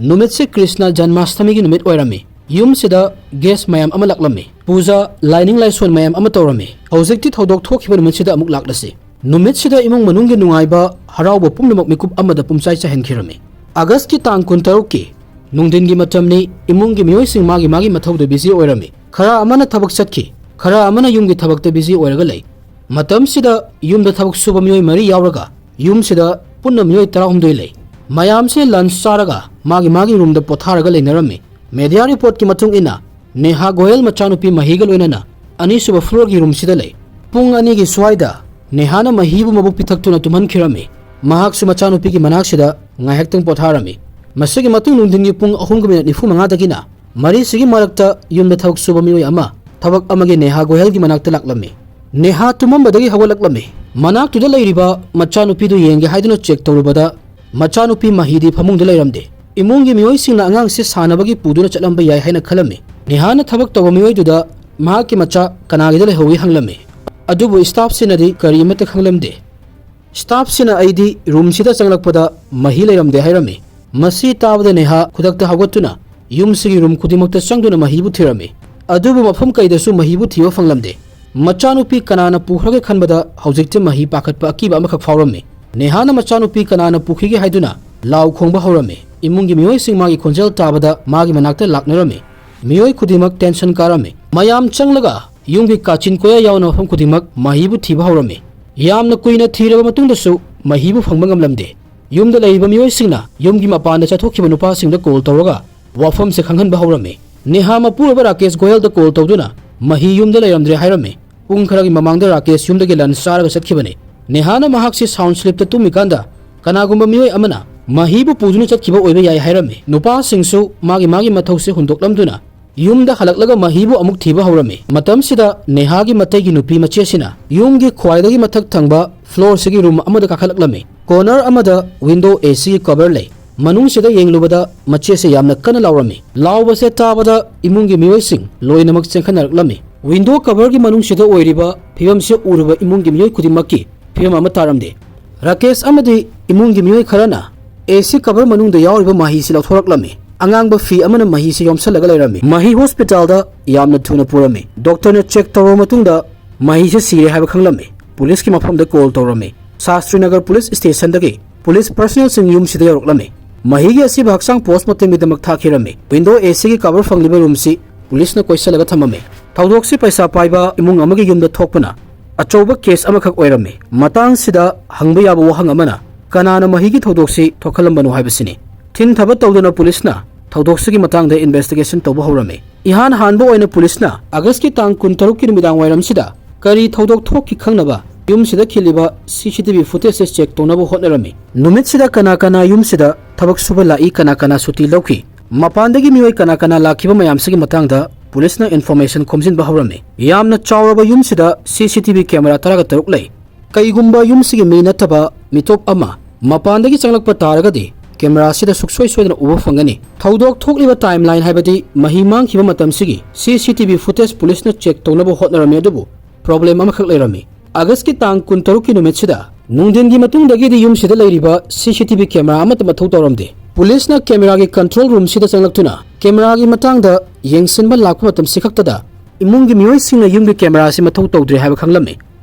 ꯅꯨꯃꯤꯠꯁꯤ ꯀ꯭ꯔꯤꯁꯅ ꯖꯟꯃꯥꯁꯇꯃꯤꯒꯤ ꯅꯨꯃꯤꯠ ꯑꯣꯏꯔꯝꯃꯤ꯫ ꯌꯨꯝꯁꯤꯗ ꯒꯦꯁ ꯃꯌꯥꯝ ꯑꯃ ꯂꯥꯛꯂꯝꯃꯤ꯫ ꯄꯨꯖꯥ, ꯂꯥꯏꯅꯤꯡ ꯂꯥꯏꯁꯣꯟ ꯃꯌꯥꯝ ꯑꯃ ꯇꯧꯔꯝꯃꯤ꯫ ꯍꯧꯖꯤꯛꯇꯤ ꯊꯧꯗꯣꯛ ꯊꯣꯛꯈꯤꯕ ꯅꯨꯃꯤꯠꯁꯤꯗ ꯑꯃꯨꯛ ꯂꯥꯛꯂꯁꯤ꯫ ꯅꯨꯃꯤꯠꯁꯤꯗ ꯏꯃꯨꯡ ꯃꯅꯨꯡꯒꯤ ꯅꯨꯡꯉꯥꯏꯕ, ꯍꯔꯥꯎꯕ ꯄꯨꯝꯅꯃꯛ ꯃꯤꯀꯨꯞ ꯑꯃꯗ ꯄꯨꯝꯆꯥꯏ ꯆꯥꯏꯍꯟꯈꯤꯔꯝꯃꯤ꯫ ꯑꯥꯒꯁꯀꯤ ꯇꯥꯡ ꯀꯨꯟꯇꯔꯨꯛꯀꯤ ꯅꯨꯡꯊꯤꯟꯒꯤ ꯃꯇꯝꯅꯤ꯫ ꯏꯃꯨꯡꯒꯤ ꯃꯤꯑꯣꯏꯁꯤꯡ ꯃꯥꯒꯤ ꯃꯥꯒꯤ ꯃꯊꯧꯗ ꯕꯤꯖꯤ ꯑꯣꯏꯔꯝꯃꯤ꯫ ꯈꯔ ꯑꯃꯅ ꯊꯕꯛ ꯆꯠꯈꯤ, ꯈꯔ ꯑꯃꯅ ꯌꯨꯝꯒꯤ ꯊꯕꯛꯇ ꯕꯤꯖꯤ ꯑꯣꯏꯔꯒ ꯂꯩ꯫ ꯃꯇꯝꯁꯤꯗ ꯌꯨꯝꯗ ꯊꯕꯛ ꯁꯨꯕ ꯃꯤꯑꯣꯏ ꯃꯔꯤ ꯌꯥꯎꯔꯒ ꯌꯨꯝꯁꯤꯗ ꯄꯨꯟꯅ ꯃꯤꯑꯣꯏ ꯇꯔꯥꯍꯨꯝꯗꯣꯏ ꯂꯩ꯫ ꯃꯌꯥꯝꯁꯦ ꯂꯟꯆ ꯆꯥꯔꯒ ꯃꯥꯒꯤ ꯃꯥꯒꯤ ꯔꯨꯝꯗ ꯄꯣꯊꯥꯔꯒ ꯂꯩꯅꯔꯝꯃꯤ꯫ ꯃꯦꯗꯤꯌꯥ ꯔꯤꯄꯣꯔꯠꯀꯤ ꯃꯇꯨꯡ ꯏꯟꯅ, ꯅꯦꯍꯥ ꯒꯣꯌꯦꯜ ꯃꯆꯥꯅꯨꯄꯤ ꯃꯍꯤꯒ ꯂꯣꯏꯅꯅ ꯑꯅꯤꯁꯨꯕ ꯐ꯭ꯂꯣꯔꯒꯤ ꯔꯨꯝꯁꯤꯗ ꯂꯩ꯫ ꯄꯨꯡ ꯑꯅꯤꯒꯤ ꯁ꯭ꯋꯥꯏꯗ ꯅꯦꯍꯥꯅ ꯃꯍꯤꯕꯨ ꯃꯕꯨꯛ ꯄꯤꯊꯛꯇꯨꯅ ꯇꯨꯝꯍꯟꯈꯤꯔꯝꯃꯤ꯫ ꯃꯍꯥꯛꯁꯨ ꯃꯆꯥꯅꯨꯄꯤꯒꯤ ꯃꯅꯥꯛꯁꯤꯗ ꯉꯥꯏꯍꯥꯛꯇꯪ ꯄꯣꯊꯥꯔꯝꯃꯤ꯫ ꯃꯁꯤꯒꯤ ꯃꯇꯨꯡ ꯅꯨꯡꯊꯤꯟꯒꯤ ꯄꯨꯡ ꯑꯍꯨꯝꯒ ꯃꯤꯅꯠ ꯅꯤꯐꯨ ꯃꯉꯥꯗꯒꯤꯅ ꯃꯔꯤꯁꯤꯒꯤ ꯃꯔꯛꯇ ꯌꯨꯝꯗ ꯊꯕꯛ ꯁꯨꯕ ꯃꯤꯑꯣꯏ ꯑꯃ ꯊꯕꯛ ꯑꯃꯒꯤ ꯅꯦꯍꯥ ꯒꯣꯌꯦꯜꯒꯤ ꯃꯅꯥꯛꯇ ꯂꯥꯛꯂꯝꯃꯤ꯫ ꯅꯦꯍꯥ ꯇꯨꯝꯃꯝꯕꯗꯒꯤ ꯍꯧꯒꯠꯂꯛꯂꯝꯃꯤ꯫ ꯃꯅꯥꯛꯇꯨꯗ ꯂꯩꯔꯤꯕ ꯃꯆꯥꯅꯨꯄꯤꯗꯨ ꯌꯦꯡꯒꯦ ꯍꯥꯏꯗꯨꯅ ꯆꯦꯛ ꯇꯧꯔꯨꯕꯗ, ꯃꯆꯥꯅꯨꯄꯤ ꯃꯍꯤꯗꯤ ꯐꯃꯨꯡꯗ ꯂꯩꯔꯝꯗꯦ꯫ ꯏꯃꯨꯡꯒꯤ ꯃꯤꯑꯣꯏꯁꯤꯡꯅ ꯑꯉꯥꯡꯁꯤ ꯁꯥꯟꯅꯕꯒꯤ ꯄꯨꯗꯨꯅ ꯆꯠꯂꯝꯕ ꯌꯥꯏ ꯍꯥꯏꯅ ꯈꯜꯂꯝꯃꯤ꯫ ꯅꯦꯍꯥꯅ ꯊꯕꯛ ꯇꯧꯕ ꯃꯤꯑꯣꯏꯗꯨꯗ ꯃꯍꯥꯛꯀꯤ ꯃꯆꯥ ꯀꯅꯥꯒꯤꯗ ꯂꯩꯍꯧꯏ ꯍꯪꯂꯝꯃꯤ꯫ ꯑꯗꯨꯕꯨ ꯁ꯭ꯇꯥꯐꯁꯤꯡꯅꯗꯤ ꯀꯔꯤ ꯑꯃꯠꯇ ꯈꯪꯂꯝꯗꯦ꯫ ꯁ꯭ꯇꯥꯐꯁꯤꯡꯅ ꯑꯩꯗꯤ ꯔꯨꯝꯁꯤꯗ ꯆꯪꯂꯛꯄꯗ ꯃꯍꯤ ꯂꯩꯔꯝꯗꯦ ꯍꯥꯏꯔꯝꯃꯤ꯫ ꯃꯁꯤ ꯇꯥꯕꯗ ꯅꯦꯍꯥ ꯈꯨꯗꯛꯇ ꯍꯧꯒꯠꯇꯨꯅ ꯌꯨꯝꯁꯤꯒꯤ ꯔꯨꯝ ꯈꯨꯗꯤꯡꯃꯛꯇ ꯆꯪꯗꯨꯅ ꯃꯍꯤꯕꯨ ꯊꯤꯔꯝꯃꯤ꯫ ꯑꯗꯨꯕꯨ ꯃꯐꯝ ꯀꯩꯗꯁꯨ ꯃꯍꯤꯕꯨ ꯊꯤꯕ ꯐꯪꯂꯝꯗꯦ꯫ ꯃꯆꯥꯅꯨꯄꯤ ꯀꯅꯥꯅ ꯄꯨꯈ꯭ꯔꯒꯦ ꯈꯟꯕꯗ ꯍꯧꯖꯤꯛꯇꯤ ꯃꯍꯤ ꯄꯥꯈꯠꯄ ꯑꯀꯤꯕ ꯑꯃꯈꯛ ꯐꯥꯎꯔꯝꯃꯤ꯫ ꯅꯦꯍꯥꯅ ꯃꯆꯥꯅꯨꯄꯤ ꯀꯅꯥꯅ ꯄꯨꯈꯤꯒꯦ ꯍꯥꯏꯗꯨꯅ ꯂꯥꯎ ꯈꯣꯡꯕ ꯍꯧꯔꯝꯃꯤ꯫ ꯏꯃꯨꯡꯒꯤ ꯃꯤꯑꯣꯏꯁꯤꯡ ꯃꯥꯒꯤ ꯈꯣꯟꯖꯦꯜ ꯇꯥꯕꯗ ꯃꯥꯒꯤ ꯃꯅꯥꯛꯇ ꯂꯥꯛꯅꯔꯝꯃꯤ꯫ ꯃꯤꯑꯣꯏ ꯈꯨꯗꯤꯡꯃꯛ ꯇꯦꯟꯁꯟ ꯀꯥꯔꯝꯃꯤ꯫ ꯃꯌꯥꯝ ꯆꯪꯂꯒ ꯌꯨꯝꯒꯤ ꯀꯥꯆꯤꯟ ꯀꯣꯌꯥ ꯌꯥꯎꯅ ꯃꯐꯝ ꯈꯨꯗꯤꯡꯃꯛ ꯃꯍꯤꯕꯨ ꯊꯤꯕ ꯍꯧꯔꯝꯃꯤ꯫ ꯌꯥꯝꯅ ꯀꯨꯏꯅ ꯊꯤꯔꯕ ꯃꯇꯨꯡꯗꯁꯨ ꯃꯍꯤꯕꯨ ꯐꯪꯕ ꯉꯝꯂꯝꯗꯦ꯫ ꯌꯨꯝꯗ ꯂꯩꯔꯤꯕ ꯃꯤꯑꯣꯏꯁꯤꯡꯅ ꯌꯨꯝꯒꯤ ꯃꯄꯥꯟꯗ ꯆꯠꯊꯣꯛꯈꯤꯕ ꯅꯨꯄꯥꯁꯤꯡꯗ ꯀꯣꯜ ꯇꯧꯔꯒ ꯋꯥꯐꯝꯁꯦ ꯈꯪꯍꯟꯕ ꯍꯧꯔꯝꯃꯤ꯫ ꯅꯦꯍꯥ ꯃꯄꯨꯔꯣꯏꯕ ꯔꯥꯀꯦꯁ ꯒꯣꯌꯜꯗ ꯀꯣꯜ ꯇꯧꯗꯨꯅ ꯃꯍꯤ ꯌꯨꯝꯗ ꯂꯩꯔꯝꯗ꯭ꯔꯦ ꯍꯥꯏꯔꯝꯃꯤ꯫ ꯄꯨꯡ ꯈꯔꯒꯤ ꯃꯃꯥꯡꯗ ꯔꯥꯀꯦꯁ ꯌꯨꯝꯗꯒꯤ ꯂꯟꯆ ꯆꯥꯔꯒ ꯆꯠꯈꯤꯕꯅꯤ꯫ ꯅꯦꯍꯥꯅ ꯃꯍꯥꯛꯁꯤ ꯁꯥꯎꯟ ꯁ꯭ꯂꯤꯞꯇ ꯇꯨꯝꯃꯤꯀꯥꯟꯗ ꯀꯅꯥꯒꯨꯝꯕ ꯃꯤꯑꯣꯏ ꯑꯃꯅ ꯃꯍꯤꯕꯨ ꯄꯨꯗꯨꯅ ꯆꯠꯈꯤꯕ ꯑꯣꯏꯕ ꯌꯥꯏ ꯍꯥꯏꯔꯝꯃꯤ꯫ ꯅꯨꯄꯥꯁꯤꯡꯁꯨ ꯃꯥꯒꯤ ꯃꯥꯒꯤ ꯃꯊꯧꯁꯦ ꯍꯨꯟꯗꯣꯛꯂꯝꯗꯨꯅ ꯌꯨꯝꯗ ꯍꯜꯂꯛꯂꯒ ꯃꯍꯤꯕꯨ ꯑꯃꯨꯛ ꯊꯤꯕ ꯍꯧꯔꯝꯃꯤ꯫ ꯃꯇꯝꯁꯤꯗ ꯅꯦꯍꯥꯒꯤ ꯃꯇꯩꯒꯤ ꯅꯨꯄꯤ ꯃꯆꯦꯁꯤꯅ ꯌꯨꯝꯒꯤ ꯈ꯭ꯋꯥꯏꯗꯒꯤ ꯃꯊꯛ ꯊꯪꯕ ꯐ꯭ꯂꯣꯔꯁꯤꯒꯤ ꯔꯨꯝ ꯑꯃꯗ ꯀꯥꯈꯠꯂꯛꯂꯝꯃꯤ꯫ ꯀꯣꯔꯅꯔ ꯑꯃꯗ ꯋꯤꯟꯗꯣ ꯑꯦ ꯁꯤꯒꯤ ꯀꯚꯔ ꯂꯩ꯫ ꯃꯅꯨꯡꯁꯤꯗ ꯌꯦꯡꯂꯨꯕꯗ ꯃꯆꯦꯁꯦ ꯌꯥꯝꯅ ꯀꯟꯅ ꯂꯥꯎꯔꯝꯃꯤ꯫ ꯂꯥꯎꯕꯁꯦ ꯇꯥꯕꯗ ꯏꯃꯨꯡꯒꯤ ꯃꯤꯑꯣꯏꯁꯤꯡ ꯂꯣꯏꯅꯃꯛ ꯆꯦꯟꯈꯠꯅꯔꯛꯂꯝꯃꯤ꯫ ꯋꯤꯟꯗꯣ ꯀꯚꯔꯒꯤ ꯃꯅꯨꯡꯁꯤꯗ ꯑꯣꯏꯔꯤꯕ ꯐꯤꯕꯝꯁꯦ ꯎꯔꯨꯕ ꯏꯃꯨꯡꯒꯤ ꯃꯤꯑꯣꯏ ꯈꯨꯗꯤꯡꯃꯛꯀꯤ ꯐꯤꯕꯝ ꯑꯃ ꯇꯥꯔꯝꯗꯦ꯫ ꯔꯥꯀꯦꯁ ꯑꯃꯗꯤ ꯏꯃꯨꯡꯒꯤ ꯃꯤꯑꯣꯏ ꯈꯔꯅ ꯑꯦ ꯁꯤ ꯀꯚꯔ ꯃꯅꯨꯡꯗ ꯌꯥꯎꯔꯤꯕ ꯃꯍꯤꯁꯤ ꯂꯧꯊꯣꯔꯛꯂꯝꯃꯤ꯫ ꯑꯉꯥꯡꯕ ꯐꯤ ꯑꯃꯅ ꯃꯍꯤꯁꯤ ꯌꯣꯝꯁꯜꯂꯒ ꯂꯩꯔꯝꯃꯤ꯫ ꯃꯍꯤ ꯍꯣꯁꯄꯤꯇꯥꯜꯗ ꯌꯥꯝꯅ ꯊꯨꯅ ꯄꯨꯔꯝꯃꯤ꯫ ꯗꯣꯛꯇꯔꯅ ꯆꯦꯛ ꯇꯧꯔꯕ ꯃꯇꯨꯡꯗ ꯃꯍꯤꯁꯦ ꯁꯤꯔꯦ ꯍꯥꯏꯕ ꯈꯪꯂꯝꯃꯤ꯫ ꯄꯨꯂꯤꯁꯀꯤ ꯃꯐꯝꯗ ꯀꯣꯜ ꯇꯧꯔꯝꯃꯤ꯫ ꯁꯥꯁꯇ꯭ꯔꯤꯅꯒꯔ ꯄꯨꯂꯤꯁ ꯁ꯭ꯇꯦꯁꯟꯗꯒꯤ ꯄꯨꯂꯤꯁ ꯄꯔꯁꯅꯦꯜꯁꯤꯡ ꯌꯨꯝꯁꯤꯗ ꯌꯧꯔꯛꯂꯝꯃꯤ꯫ ꯃꯍꯤꯒꯤ ꯑꯁꯤꯕ ꯍꯛꯆꯥꯡ ꯄꯣꯁꯃꯣꯔꯇꯦꯝꯒꯤꯗꯃꯛ ꯊꯥꯈꯤꯔꯝꯃꯤ꯫ ꯋꯤꯟꯗꯣ ꯑꯦ ꯁꯤꯒꯤ ꯀꯚꯔ ꯐꯪꯂꯤꯕ ꯔꯨꯝꯁꯤ ꯄꯨꯂꯤꯁꯅ ꯀꯣꯏꯁꯜꯂꯒ ꯊꯝꯃꯝꯃꯤ꯫ ꯊꯧꯗꯣꯛꯁꯤ ꯄꯩꯁꯥ ꯄꯥꯏꯕ ꯏꯃꯨꯡ ꯑꯃꯒꯤ ꯌꯨꯝꯗ ꯊꯣꯛꯄꯅ ꯑꯆꯧꯕ ꯀꯦꯁ ꯑꯃꯈꯛ ꯑꯣꯏꯔꯝꯃꯤ꯫ ꯃꯇꯥꯡꯁꯤꯗ ꯍꯪꯕ ꯌꯥꯕ ꯋꯥꯍꯪ ꯑꯃꯅ ꯀꯅꯥꯅ ꯃꯍꯤꯒꯤ ꯊꯧꯗꯣꯛꯁꯤ ꯊꯣꯛꯍꯜꯂꯝꯕꯅꯣ ꯍꯥꯏꯕꯁꯤꯅꯤ꯫ ꯊꯤꯟꯊꯕ ꯇꯧꯗꯅ ꯄꯨꯂꯤꯁꯅ ꯊꯧꯗꯣꯛꯁꯤꯒꯤ ꯃꯇꯥꯡꯗ ꯏꯟꯚꯦꯁꯇꯤꯒꯦꯁꯟ ꯇꯧꯕ ꯍꯧꯔꯝꯃꯤ꯫ ꯏꯍꯥꯟ ꯍꯥꯟꯕ ꯑꯣꯏꯅ ꯄꯨꯂꯤꯁꯅ ꯑꯥꯒꯁꯀꯤ ꯇꯥꯡ ꯀꯨꯟꯇꯔꯨꯛꯀꯤ ꯅꯨꯃꯤꯗꯥꯡ ꯋꯥꯏꯔꯝꯁꯤꯗ ꯀꯔꯤ ꯊꯧꯗꯣꯛ ꯊꯣꯛꯈꯤ ꯈꯪꯅꯕ ꯌꯨꯝꯁꯤꯗ ꯈꯤꯜꯂꯤꯕ ꯁꯤ ꯁꯤ ꯇꯤ ꯚꯤ ꯐꯨꯇꯦꯖꯁꯦ ꯆꯦꯛ ꯇꯧꯅꯕ ꯍꯣꯠꯅꯔꯝꯃꯤ꯫ ꯅꯨꯃꯤꯠꯁꯤꯗ ꯀꯅꯥ ꯀꯅꯥ ꯌꯨꯝꯁꯤꯗ ꯊꯕꯛ ꯁꯨꯕ ꯂꯥꯛꯏ, ꯀꯅꯥ ꯀꯅꯥ ꯁꯨꯇꯤ ꯂꯧꯈꯤ, ꯃꯄꯥꯟꯗꯒꯤ ꯃꯤꯑꯣꯏ ꯀꯅꯥ ꯀꯅꯥ ꯂꯥꯛꯈꯤꯕ ꯃꯌꯥꯝꯁꯤꯒꯤ ꯃꯇꯥꯡꯗ ꯄꯨꯂꯤꯁꯅ ꯏꯟꯐꯣꯔꯃꯦꯁꯟ ꯈꯣꯝꯖꯤꯟꯕ ꯍꯧꯔꯝꯃꯤ꯫ ꯌꯥꯝꯅ ꯆꯥꯎꯔꯕ ꯌꯨꯝꯁꯤꯗ ꯁꯤ ꯁꯤ ꯇꯤ ꯚꯤ ꯀꯦꯃꯦꯔꯥ ꯇꯔꯥꯒ ꯇꯔꯨꯛ ꯂꯩ꯫ ꯀꯩꯒꯨꯝꯕ ꯌꯨꯝꯁꯤꯒꯤ ꯃꯤ ꯅꯠꯇꯕ ꯃꯤꯇꯣꯞ ꯑꯃ ꯃꯄꯥꯟꯗꯒꯤ ꯆꯪꯂꯛꯄ ꯇꯥꯔꯒꯗꯤ ꯀꯦꯃꯦꯔꯥꯁꯤꯗ ꯁꯨꯛꯁꯣꯏ ꯁꯣꯏꯗꯅ ꯎꯕ ꯐꯪꯒꯅꯤ꯫ ꯊꯧꯗꯣꯛ ꯊꯣꯛꯂꯤꯕ ꯇꯥꯏꯝꯂꯥꯏꯟ ꯍꯥꯏꯕꯗꯤ ꯃꯍꯤ ꯃꯥꯡꯈꯤꯕ ꯃꯇꯝꯁꯤꯒꯤ ꯁꯤ ꯁꯤ ꯇꯤ ꯚꯤ ꯐꯨꯇꯦꯖ ꯄꯨꯂꯤꯁꯅ ꯆꯦꯛ ꯇꯧꯅꯕ ꯍꯣꯠꯅꯔꯝꯃꯤ, ꯑꯗꯨꯕꯨ ꯄ꯭ꯔꯣꯕ꯭ꯂꯦꯝ ꯑꯃꯈꯛ ꯂꯩꯔꯝꯃꯤ꯫ ꯑꯥꯒꯁꯀꯤ ꯇꯥꯡ ꯀꯨꯟꯇꯔꯨꯛꯀꯤ ꯅꯨꯃꯤꯠꯁꯤꯗ ꯅꯨꯡꯊꯤꯟꯒꯤ ꯃꯇꯨꯡꯗꯒꯤꯗꯤ ꯌꯨꯝꯁꯤꯗ ꯂꯩꯔꯤꯕ ꯁꯤ ꯁꯤ ꯇꯤ ꯚꯤ ꯀꯦꯃꯦꯔꯥ ꯑꯃꯠꯇ ꯃꯊꯧ ꯇꯧꯔꯝꯗꯦ꯫ ꯄꯨꯂꯤꯁꯅ ꯀꯦꯃꯦꯔꯥꯒꯤ ꯀꯟꯇ꯭ꯔꯣꯜ ꯔꯨꯝꯁꯤꯗ ꯆꯪꯂꯛꯇꯨꯅ ꯀꯦꯃꯦꯔꯥꯒꯤ ꯃꯇꯥꯡꯗ ꯌꯦꯡꯁꯤꯟꯕ ꯂꯥꯛꯄ ꯃꯇꯝꯁꯤ ꯈꯛꯇꯗ ꯏꯃꯨꯡꯒꯤ ꯃꯤꯑꯣꯏꯁꯤꯡꯅ ꯌꯨꯝꯒꯤ ꯀꯦꯃꯦꯔꯥꯁꯤ ꯃꯊꯧ ꯇꯧꯗ꯭ꯔꯦ ꯍꯥꯏꯕ ꯈꯪꯂꯝꯃꯤ꯫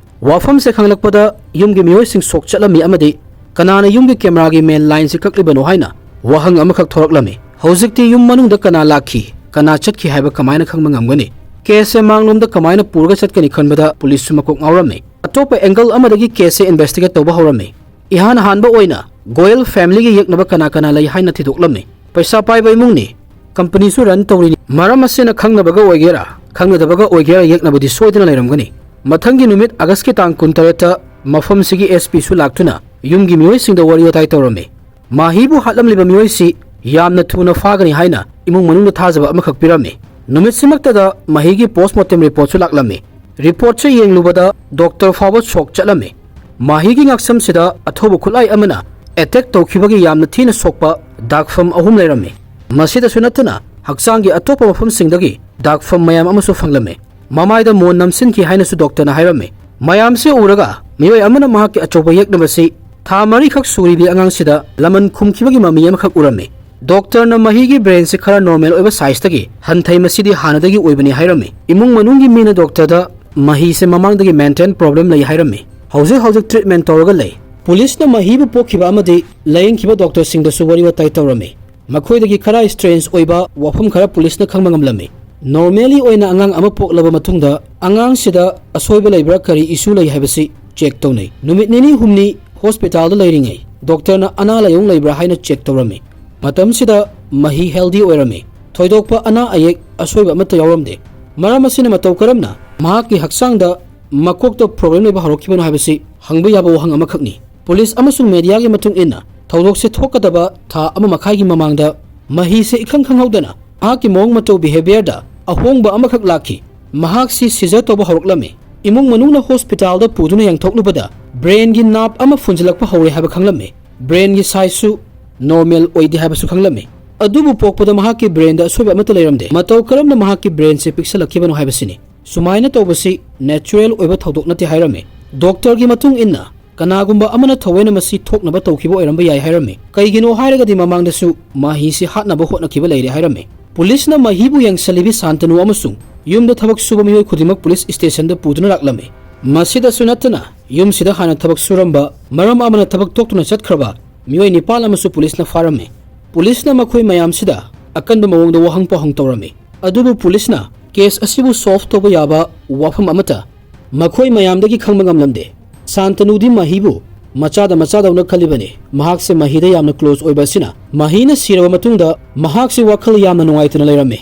ꯋꯥꯐꯝꯁꯦ ꯈꯪꯂꯛꯄꯗ ꯌꯨꯝꯒꯤ ꯃꯤꯑꯣꯏꯁꯤꯡ ꯁꯣꯛ ꯆꯠꯂꯝꯃꯤ ꯑꯃꯗꯤ ꯀꯅꯥꯅ ꯌꯨꯝꯒꯤ ꯀꯦꯃꯦꯔꯥꯒꯤ ꯃꯦꯟ ꯂꯥꯏꯟꯁꯤ ꯀꯛꯂꯤꯕꯅꯣ ꯍꯥꯏꯅ ꯋꯥꯍꯪ ꯑꯃꯈꯛ ꯊꯣꯔꯛꯂꯝꯃꯤ꯫ ꯍꯧꯖꯤꯛꯇꯤ ꯌꯨꯝ ꯃꯅꯨꯡꯗ ꯀꯅꯥ ꯂꯥꯛꯈꯤ, ꯀꯅꯥ ꯆꯠꯈꯤ ꯍꯥꯏꯕ ꯀꯃꯥꯏꯅ ꯈꯪꯕ ꯉꯝꯒꯅꯤ? ꯀꯦꯁꯁꯦ ꯃꯥꯡꯂꯣꯝꯗ ꯀꯃꯥꯏꯅ ꯄꯨꯔꯒ ꯆꯠꯀꯅꯤ ꯈꯟꯕꯗ ꯄꯨꯂꯤꯁꯁꯨ ꯃꯀꯣꯛ ꯉꯥꯎꯔꯝꯃꯤ꯫ ꯑꯇꯣꯞꯄ ꯑꯦꯡꯒꯜ ꯑꯃꯗꯒꯤ ꯀꯦꯁꯁꯦ ꯏꯟꯚꯦꯁꯇꯤꯒꯦꯠ ꯇꯧꯕ ꯍꯧꯔꯝꯃꯤ꯫ ꯏꯍꯥꯟ ꯍꯥꯟꯕ ꯑꯣꯏꯅ ꯒꯣꯌꯦꯜ ꯐꯦꯃꯤꯂꯤꯒꯤ ꯌꯦꯛꯅꯕ ꯀꯅꯥ ꯀꯅꯥ ꯂꯩ ꯍꯥꯏꯅ ꯊꯤꯗꯣꯛꯂꯝꯃꯤ꯫ ꯄꯩꯁꯥ ꯄꯥꯏꯕ ꯏꯃꯨꯡꯅꯤ, ꯀꯝꯄꯅꯤꯁꯨ ꯔꯟ ꯇꯧꯔꯤꯅꯤ꯫ ꯃꯔꯝ ꯑꯁꯤꯅ ꯈꯪꯅꯕꯒ ꯑꯣꯏꯒꯦꯔꯥ ꯈꯪꯅꯗꯕꯒ ꯑꯣꯏꯒꯦꯔꯥ ꯌꯦꯛꯅꯕꯗꯤ ꯁꯣꯏꯗꯅ ꯂꯩꯔꯝꯒꯅꯤ꯫ ꯃꯊꯪꯒꯤ ꯅꯨꯃꯤꯠ ꯑꯥꯒꯁꯀꯤ ꯇꯥꯡ ꯀꯨꯟꯇꯔꯦꯠꯇ ꯃꯐꯝꯁꯤꯒꯤ ꯑꯦꯁ ꯄꯤꯁꯨ ꯂꯥꯛꯇꯨꯅ ꯌꯨꯝꯒꯤ ꯃꯤꯑꯣꯏꯁꯤꯡꯗ ꯋꯥꯔꯤ ꯋꯥꯇꯥꯏ ꯇꯧꯔꯝꯃꯤ꯫ ꯃꯍꯤꯕꯨ ꯍꯥꯠꯂꯝꯂꯤꯕ ꯃꯤꯑꯣꯏꯁꯤ ꯌꯥꯝꯅ ꯊꯨꯅ ꯐꯥꯒꯅꯤ ꯍꯥꯏꯅ ꯏꯃꯨꯡ ꯃꯅꯨꯡꯗ ꯊꯥꯖꯕ ꯑꯃꯈꯛ ꯄꯤꯔꯝꯃꯤ꯫ ꯅꯨꯃꯤꯠꯁꯤꯃꯛꯇꯗ ꯃꯍꯤꯒꯤ ꯄꯣꯁꯃꯣꯔꯇꯦꯝ ꯔꯤꯄꯣꯔꯠꯁꯨ ꯂꯥꯛꯂꯝꯃꯤ꯫ ꯔꯤꯄꯣꯔꯠꯁꯦ ꯌꯦꯡꯂꯨꯕꯗ ꯗꯣꯛꯇꯔ ꯐꯥꯎꯕ ꯁꯣꯛ ꯆꯠꯂꯝꯃꯤ꯫ ꯃꯍꯤꯒꯤ ꯉꯛꯁꯝꯁꯤꯗ ꯑꯊꯧꯕ ꯈꯨꯠꯂꯥꯏ ꯑꯃꯅ ꯑꯦꯇꯦꯛ ꯇꯧꯈꯤꯕꯒꯤ ꯌꯥꯝꯅ ꯊꯤꯅ ꯁꯣꯛꯄ ꯗꯥꯛꯐꯝ ꯑꯍꯨꯝ ꯂꯩꯔꯝꯃꯤ꯫ ꯃꯁꯤꯗꯁꯨ ꯅꯠꯇꯅ ꯍꯛꯆꯥꯡꯒꯤ ꯑꯇꯣꯞꯄ ꯃꯐꯝꯁꯤꯡꯗꯒꯤ ꯗꯥꯛꯐꯝ ꯃꯌꯥꯝ ꯑꯃꯁꯨ ꯐꯪꯂꯝꯃꯤ꯫ ꯃꯃꯥꯏꯗ ꯃꯣꯟ ꯅꯝꯁꯤꯟꯈꯤ ꯍꯥꯏꯅꯁꯨ ꯗꯣꯛꯇꯔꯅ ꯍꯥꯏꯔꯝꯃꯤ꯫ ꯃꯌꯥꯝꯁꯦ ꯎꯔꯒ ꯃꯤꯑꯣꯏ ꯑꯃꯅ ꯃꯍꯥꯛꯀꯤ ꯑꯆꯧꯕ ꯌꯦꯛꯅꯕꯁꯤ ꯊꯥ ꯃꯔꯤꯈꯛ ꯁꯨꯔꯤꯕꯤ ꯑꯉꯥꯡꯁꯤꯗ ꯂꯃꯟ ꯈꯨꯝꯈꯤꯕꯒꯤ ꯃꯃꯤ ꯑꯃꯈꯛ ꯎꯔꯝꯃꯤ꯫ ꯗꯣꯛꯇꯔꯅ ꯃꯍꯤꯒꯤ ꯕ꯭ꯔꯦꯟꯁꯤ ꯈꯔ ꯅꯣꯔꯃꯦꯜ ꯑꯣꯏꯕ ꯁꯥꯏꯖꯇꯒꯤ ꯍꯟꯊꯩ, ꯃꯁꯤꯗꯤ ꯍꯥꯟꯅꯗꯒꯤ ꯑꯣꯏꯕꯅꯤ ꯍꯥꯏꯔꯝꯃꯤ꯫ ꯏꯃꯨꯡ ꯃꯅꯨꯡꯒꯤ ꯃꯤꯅ ꯗꯣꯛꯇꯔꯗ ꯃꯍꯤꯁꯦ ꯃꯃꯥꯡꯗꯒꯤ ꯃꯦꯟꯇꯦꯜ ꯄ꯭ꯔꯣꯕ꯭ꯂꯦꯝ ꯂꯩ ꯍꯥꯏꯔꯝꯃꯤ꯫ ꯍꯧꯖꯤꯛ ꯍꯧꯖꯤꯛ ꯇ꯭ꯔꯤꯠꯃꯦꯟ ꯇꯧꯔꯒ ꯂꯩ꯫ ꯄꯨꯂꯤꯁꯅ ꯃꯍꯤꯕꯨ ꯄꯣꯛꯈꯤꯕ ꯑꯃꯗꯤ ꯂꯥꯌꯦꯡꯈꯤꯕ ꯗꯣꯛꯇꯔꯁꯤꯡꯗꯁꯨ ꯋꯥꯔꯤ ꯋꯥꯇꯥꯏ ꯇꯧꯔꯝꯃꯤ꯫ ꯃꯈꯣꯏꯗꯒꯤ ꯈꯔ ꯁ꯭ꯇ꯭ꯔꯦꯟꯖ ꯑꯣꯏꯕ ꯋꯥꯐꯝ ꯈꯔ ꯄꯨꯂꯤꯁꯅ ꯈꯪꯕ ꯉꯝꯂꯝꯃꯤ꯫ ꯅꯣꯔꯃꯦꯂꯤ ꯑꯣꯏꯅ ꯑꯉꯥꯡ ꯑꯃ ꯄꯣꯛꯂꯕ ꯃꯇꯨꯡꯗ ꯑꯉꯥꯡꯁꯤꯗ ꯑꯁꯣꯏꯕ ꯂꯩꯕ꯭ꯔꯥ, ꯀꯔꯤ ꯏꯁꯨ ꯂꯩ ꯍꯥꯏꯕꯁꯤ ꯆꯦꯛ ꯇꯧꯅꯩ꯫ ꯅꯨꯃꯤꯠ ꯅꯤꯅꯤ ꯍꯨꯝꯅꯤ ꯍꯣꯁꯄꯤꯇꯥꯜꯗ ꯂꯩꯔꯤꯉꯩ ꯗꯣꯛꯇꯔꯅ ꯑꯅꯥ ꯂꯥꯏꯌꯣꯡ ꯂꯩꯕ꯭ꯔꯥ ꯍꯥꯏꯅ ꯆꯦꯛ ꯇꯧꯔꯝꯃꯤ꯫ ꯃꯇꯝꯁꯤꯗ ꯃꯍꯤ ꯍꯦꯜꯗꯤ ꯑꯣꯏꯔꯝꯃꯤ꯫ ꯊꯣꯏꯗꯣꯛꯄ ꯑꯅꯥ ꯑꯌꯦꯛ ꯑꯁꯣꯏꯕ ꯑꯃꯠꯇ ꯌꯥꯎꯔꯝꯗꯦ꯫ ꯃꯔꯝ ꯑꯁꯤꯅ ꯃꯇꯧ ꯀꯔꯝꯅ ꯃꯍꯥꯛꯀꯤ ꯍꯛꯆꯥꯡꯗ ꯃꯀꯣꯛꯇ ꯄ꯭ꯔꯣꯕ꯭ꯂꯦꯝ ꯂꯩꯕ ꯍꯧꯔꯛꯈꯤꯕꯅꯣ ꯍꯥꯏꯕꯁꯤ ꯍꯪꯕ ꯌꯥꯕ ꯋꯥꯍꯪ ꯑꯃꯈꯛꯅꯤ꯫ ꯄꯨꯂꯤꯁ ꯑꯃꯁꯨꯡ ꯃꯦꯗꯤꯌꯥꯒꯤ ꯃꯇꯨꯡ ꯏꯟꯅ, ꯊꯧꯗꯣꯛꯁꯦ ꯊꯣꯛꯀꯗꯕ ꯊꯥ ꯑꯃ ꯃꯈꯥꯏꯒꯤ ꯃꯃꯥꯡꯗ ꯃꯍꯤꯁꯦ ꯏꯈꯪ ꯈꯪꯍꯧꯗꯅ ꯃꯍꯥꯛꯀꯤ ꯃꯑꯣꯡ ꯃꯇꯧ, ꯕꯤꯍꯦꯕꯤꯌꯔꯗ ꯑꯍꯣꯡꯕ ꯑꯃꯈꯛ ꯂꯥꯛꯈꯤ꯫ ꯃꯍꯥꯛꯁꯤ ꯁꯤꯖꯔ ꯇꯧꯕ ꯍꯧꯔꯛꯂꯝꯃꯤ꯫ ꯏꯃꯨꯡ ꯃꯅꯨꯡꯅ ꯍꯣꯁꯄꯤꯇꯥꯜꯗ ꯄꯨꯗꯨꯅ ꯌꯦꯡꯊꯣꯛꯂꯨꯕꯗ ꯕ꯭ꯔꯦꯟꯒꯤ ꯅꯥꯞ ꯑꯃ ꯐꯨꯟꯖꯤꯜꯂꯛꯄ ꯍꯧꯔꯦ ꯍꯥꯏꯕ ꯈꯪꯂꯝꯃꯤ꯫ ꯕ꯭ꯔꯦꯟꯒꯤ ꯁꯥꯏꯖꯁꯨ ꯅꯣꯔꯃꯦꯜ ꯑꯣꯏꯗꯦ ꯍꯥꯏꯕꯁꯨ ꯈꯪꯂꯝꯃꯤ꯫ ꯑꯗꯨꯕꯨ ꯄꯣꯛꯄꯗ ꯃꯍꯥꯛꯀꯤ ꯕ꯭ꯔꯦꯟꯗ ꯑꯁꯣꯏꯕ ꯑꯃꯠꯇ ꯂꯩꯔꯝꯗꯦ꯫ ꯃꯇꯧ ꯀꯔꯝꯅ ꯃꯍꯥꯛꯀꯤ ꯕ꯭ꯔꯦꯟꯁꯦ ꯄꯤꯛꯁꯜꯂꯛꯈꯤꯕꯅꯣ ꯍꯥꯏꯕꯁꯤꯅꯤ꯫ ꯁꯨꯃꯥꯏꯅ ꯇꯧꯕꯁꯤ ꯅꯦꯆꯔꯦꯜ ꯑꯣꯏꯕ ꯊꯧꯗꯣꯛ ꯅꯠꯇꯦ ꯍꯥꯏꯔꯝꯃꯤ꯫ ꯗꯣꯛꯇꯔꯒꯤ ꯃꯇꯨꯡ ꯏꯟꯅ, ꯀꯅꯥꯒꯨꯝꯕ ꯑꯃꯅ ꯊꯑꯣꯏꯅ ꯃꯁꯤ ꯊꯣꯛꯅꯕ ꯇꯧꯈꯤꯕ ꯑꯣꯏꯔꯝꯕ ꯌꯥꯏ ꯍꯥꯏꯔꯝꯃꯤ꯫ ꯀꯩꯒꯤꯅꯣ ꯍꯥꯏꯔꯒꯗꯤ ꯃꯃꯥꯡꯗꯁꯨ ꯃꯍꯤꯁꯤ ꯍꯥꯠꯅꯕ ꯍꯣꯠꯅꯈꯤꯕ ꯂꯩꯔꯦ ꯍꯥꯏꯔꯝꯃꯤ꯫ ꯄꯨꯂꯤꯁꯅ ꯃꯍꯤꯕꯨ ꯌꯦꯡꯁꯤꯜꯂꯤꯕꯤ ꯁꯥꯟꯇꯅꯨ ꯑꯃꯁꯨꯡ ꯌꯨꯝꯗ ꯊꯕꯛ ꯁꯨꯕ ꯃꯤꯑꯣꯏ ꯈꯨꯗꯤꯡꯃꯛ ꯄꯨꯂꯤꯁ ꯁ꯭ꯇꯦꯁꯟꯗ ꯄꯨꯗꯨꯅ ꯂꯥꯛꯂꯝꯃꯤ꯫ ꯃꯁꯤꯗꯁꯨ ꯅꯠꯇꯅ ꯌꯨꯝꯁꯤꯗ ꯍꯥꯟꯅ ꯊꯕꯛ ꯁꯨꯔꯝꯕ, ꯃꯔꯝ ꯑꯃꯅ ꯊꯕꯛ ꯇꯣꯛꯇꯨꯅ ꯆꯠꯈ꯭ꯔꯕ ꯃꯤꯑꯣꯏ ꯅꯤꯄꯥꯜ ꯑꯃꯁꯨ ꯄꯨꯂꯤꯁꯅ ꯐꯥꯔꯝꯃꯤ꯫ ꯄꯨꯂꯤꯁꯅ ꯃꯈꯣꯏ ꯃꯌꯥꯝꯁꯤꯗ ꯑꯀꯟꯕ ꯃꯑꯣꯡꯗ ꯋꯥꯍꯪ ꯄꯥꯎꯍꯪ ꯇꯧꯔꯝꯃꯤ꯫ ꯑꯗꯨꯕꯨ ꯄꯨꯂꯤꯁꯅ ꯀꯦꯁ ꯑꯁꯤꯕꯨ ꯁꯣꯜꯚ ꯇꯧꯕ ꯌꯥꯕ ꯋꯥꯐꯝ ꯑꯃꯠꯇ ꯃꯈꯣꯏ ꯃꯌꯥꯝꯗꯒꯤ ꯈꯪꯕ ꯉꯝꯂꯝꯗꯦ꯫ ꯁꯥꯟꯇꯅꯨꯗꯤ ꯃꯍꯤꯕꯨ ꯃꯆꯥꯗ ꯃꯆꯥꯗꯧꯅ ꯈꯜꯂꯤꯕꯅꯤ꯫ ꯃꯍꯥꯛꯁꯦ ꯃꯍꯤꯗ ꯌꯥꯝꯅ ꯀ꯭ꯂꯣꯖ ꯑꯣꯏꯕ ꯑꯁꯤꯅ ꯃꯍꯤꯅ ꯁꯤꯔꯕ ꯃꯇꯨꯡꯗ ꯃꯍꯥꯛꯁꯤ ꯋꯥꯈꯜ ꯌꯥꯝꯅ ꯅꯨꯡꯉꯥꯏꯇꯅ ꯂꯩꯔꯝꯃꯤ꯫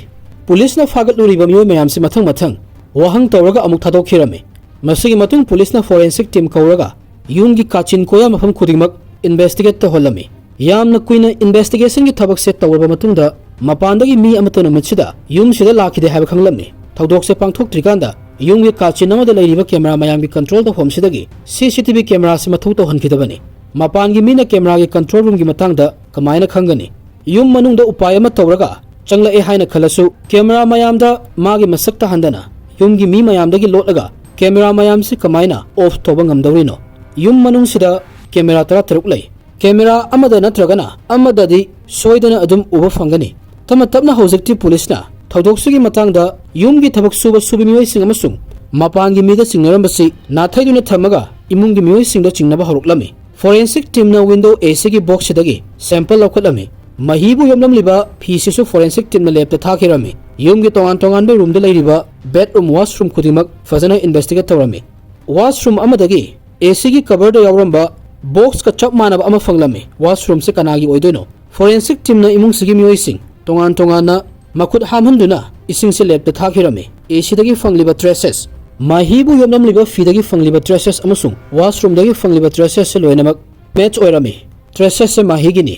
ꯄꯨꯂꯤꯁꯅ ꯐꯥꯒꯠꯂꯨꯔꯤꯕ ꯃꯤꯑꯣꯏ ꯃꯌꯥꯝꯁꯤ ꯃꯊꯪ ꯃꯊꯪ ꯋꯥꯍꯪ ꯇꯧꯔꯒ ꯑꯃꯨꯛ ꯊꯥꯗꯣꯛꯈꯤꯔꯝꯃꯤ꯫ ꯃꯁꯤꯒꯤ ꯃꯇꯨꯡ ꯄꯨꯂꯤꯁꯅ ꯐꯣꯔꯦꯟꯁꯤꯛ ꯇꯤꯝ ꯀꯧꯔꯒ ꯌꯨꯝꯒꯤ ꯀꯥꯆꯤꯟ ꯀꯣꯌꯥ ꯃꯐꯝ ꯈꯨꯗꯤꯡꯃꯛ ꯏꯟꯚꯦꯁꯇꯤꯒꯦꯠ ꯇꯧꯍꯜꯂꯝꯃꯤ꯫ ꯌꯥꯝꯅ ꯀꯨꯏꯅ ꯏꯟꯚꯦꯁꯇꯤꯒꯦꯁꯟꯒꯤ ꯊꯕꯛꯁꯦ ꯇꯧꯔꯕ ꯃꯇꯨꯡꯗ ꯃꯄꯥꯟꯗꯒꯤ ꯃꯤ ꯑꯃꯠꯇ ꯅꯨꯃꯤꯠꯁꯤꯗ ꯌꯨꯝꯁꯤꯗ ꯂꯥꯛꯈꯤꯗꯦ ꯍꯥꯏꯕ ꯈꯪꯂꯝꯃꯤ꯫ ꯊꯧꯗꯣꯛꯁꯦ ꯄꯥꯡꯊꯣꯛꯇ꯭ꯔꯤꯀꯥꯟꯗ ꯌꯨꯝꯒꯤ ꯀꯥꯆꯤꯟ ꯑꯃꯗ ꯂꯩꯔꯤꯕ ꯀꯦꯃꯦꯔꯥ ꯃꯌꯥꯝꯒꯤ ꯀꯟꯇ꯭ꯔꯣꯜ ꯇꯧꯐꯝꯁꯤꯗꯒꯤ ꯁꯤ ꯁꯤ ꯇꯤ ꯚꯤ ꯀꯦꯃꯦꯔꯥꯁꯤ ꯃꯊꯧ ꯇꯧꯍꯟꯈꯤꯗꯕꯅꯤ꯫ ꯃꯄꯥꯟꯒꯤ ꯃꯤꯅ ꯀꯦꯃꯦꯔꯥꯒꯤ ꯀꯟꯇ꯭ꯔꯣꯜ ꯔꯨꯝꯒꯤ ꯃꯇꯥꯡꯗ ꯀꯃꯥꯏꯅ ꯈꯪꯒꯅꯤ? ꯌꯨꯝ ꯃꯅꯨꯡꯗ ꯎꯄꯥꯏ ꯑꯃ ꯇꯧꯔꯒ ꯆꯪꯂꯛꯑꯦ ꯍꯥꯏꯅ ꯈꯜꯂꯁꯨ, ꯀꯦꯃꯦꯔꯥ ꯃꯌꯥꯝꯗ ꯃꯥꯒꯤ ꯃꯁꯛ ꯇꯥꯍꯟꯗꯅ ꯌꯨꯝꯒꯤ ꯃꯤ ꯃꯌꯥꯝꯗꯒꯤ ꯂꯣꯠꯂꯒ ꯀꯦꯃꯦꯔꯥ ꯃꯌꯥꯝꯁꯤ ꯀꯃꯥꯏꯅ ꯑꯣꯐ ꯇꯧꯕ ꯉꯝꯗꯧꯔꯤꯅꯣ? ꯌꯨꯝ ꯃꯅꯨꯡꯁꯤꯗ ꯀꯦꯃꯦꯔꯥ ꯇꯔꯥꯇꯔꯨꯛ ꯂꯩ꯫ ꯀꯦꯃꯦꯔꯥ ꯑꯃꯗ ꯅꯠꯇ꯭ꯔꯒꯅ ꯑꯃꯗꯗꯤ ꯁꯣꯏꯗꯅ ꯑꯗꯨꯝ ꯎꯕ ꯐꯪꯒꯅꯤ꯫ ꯇꯞꯅ ꯇꯞꯅ ꯍꯧꯖꯤꯛꯇꯤ ꯄꯨꯂꯤꯁꯅ ꯊꯧꯗꯣꯛꯁꯤꯒꯤ ꯃꯇꯥꯡꯗ ꯌꯨꯝꯒꯤ ꯊꯕꯛ ꯁꯨꯕ ꯁꯨꯕꯤ ꯃꯤꯑꯣꯏꯁꯤꯡ ꯑꯃꯁꯨꯡ ꯃꯄꯥꯟꯒꯤ ꯃꯤꯗ ꯆꯤꯡꯅꯔꯝꯕꯁꯤ ꯅꯥꯊꯩꯗꯨꯅ ꯊꯝꯃꯒ ꯏꯃꯨꯡꯒꯤ ꯃꯤꯑꯣꯏꯁꯤꯡꯗ ꯆꯤꯡꯅꯕ ꯍꯧꯔꯛꯂꯝꯃꯤ꯫ ꯐꯣꯔꯦꯟꯁꯤꯛ ꯇꯤꯝꯅ ꯋꯤꯟꯗꯣ ꯑꯦ ꯁꯤꯒꯤ ꯕꯣꯛꯁꯁꯤꯗꯒꯤ ꯁꯦꯝꯄꯜ ꯂꯧꯈꯠꯂꯝꯃꯤ꯫ ꯃꯍꯤꯕꯨ ꯌꯣꯝꯂꯝꯂꯤꯕ ꯐꯤꯁꯤꯁꯨ ꯐꯣꯔꯦꯟꯁꯤꯛ ꯇꯤꯝꯅ ꯂꯦꯞꯇ ꯊꯥꯈꯤꯔꯝꯃꯤ꯫ ꯌꯨꯝꯒꯤ ꯇꯣꯉꯥꯟ ꯇꯣꯉꯥꯟꯕ ꯔꯨꯝꯗ ꯂꯩꯔꯤꯕ ꯕꯦꯗꯔꯨꯝ, ꯋꯥꯁꯔꯨꯝ ꯈꯨꯗꯤꯡꯃꯛ ꯐꯖꯅ ꯏꯟꯚꯦꯁꯇꯤꯒꯦꯠ ꯇꯧꯔꯝꯃꯤ꯫ ꯋꯥꯁꯔꯨꯝ ꯑꯃꯗꯒꯤ ꯑꯦ ꯁꯤꯒꯤ ꯀꯕꯔꯗ ꯌꯥꯎꯔꯝꯕ ꯕꯣꯛꯁꯀ ꯆꯞ ꯃꯥꯟꯅꯕ ꯑꯃ ꯐꯪꯂꯝꯃꯤ꯫ ꯋꯥꯁꯔꯨꯝꯁꯦ ꯀꯅꯥꯒꯤ ꯑꯣꯏꯗꯣꯏꯅꯣ? ꯐꯣꯔꯦꯟꯁꯤꯛ ꯇꯤꯝꯅ ꯏꯃꯨꯡꯁꯤꯒꯤ ꯃꯤꯑꯣꯏꯁꯤꯡ ꯇꯣꯉꯥꯟ ꯇꯣꯉꯥꯟꯅ ꯃꯈꯨꯠ ꯍꯥꯝꯍꯟꯗꯨꯅ ꯏꯁꯤꯡꯁꯦ ꯂꯦꯞꯇ ꯊꯥꯈꯤꯔꯝꯃꯤ꯫ ꯑꯦ ꯁꯤꯗꯒꯤ ꯐꯪꯂꯤꯕ ꯇ꯭ꯔꯦꯁꯦꯁ, ꯃꯍꯤꯕꯨ ꯌꯣꯝꯂꯝꯂꯤꯕ ꯐꯤꯗꯒꯤ ꯐꯪꯂꯤꯕ ꯇ꯭ꯔꯦꯁꯦꯁ ꯑꯃꯁꯨꯡ ꯋꯥꯁꯔꯨꯝꯗꯒꯤ ꯐꯪꯂꯤꯕ ꯇ꯭ꯔꯦꯁꯦꯁꯁꯦ ꯂꯣꯏꯅꯃꯛ ꯃꯦꯠꯆ ꯑꯣꯏꯔꯝꯃꯤ꯫ ꯇ꯭ꯔꯦꯁꯦꯁꯁꯦ ꯃꯍꯤꯒꯤꯅꯤ꯫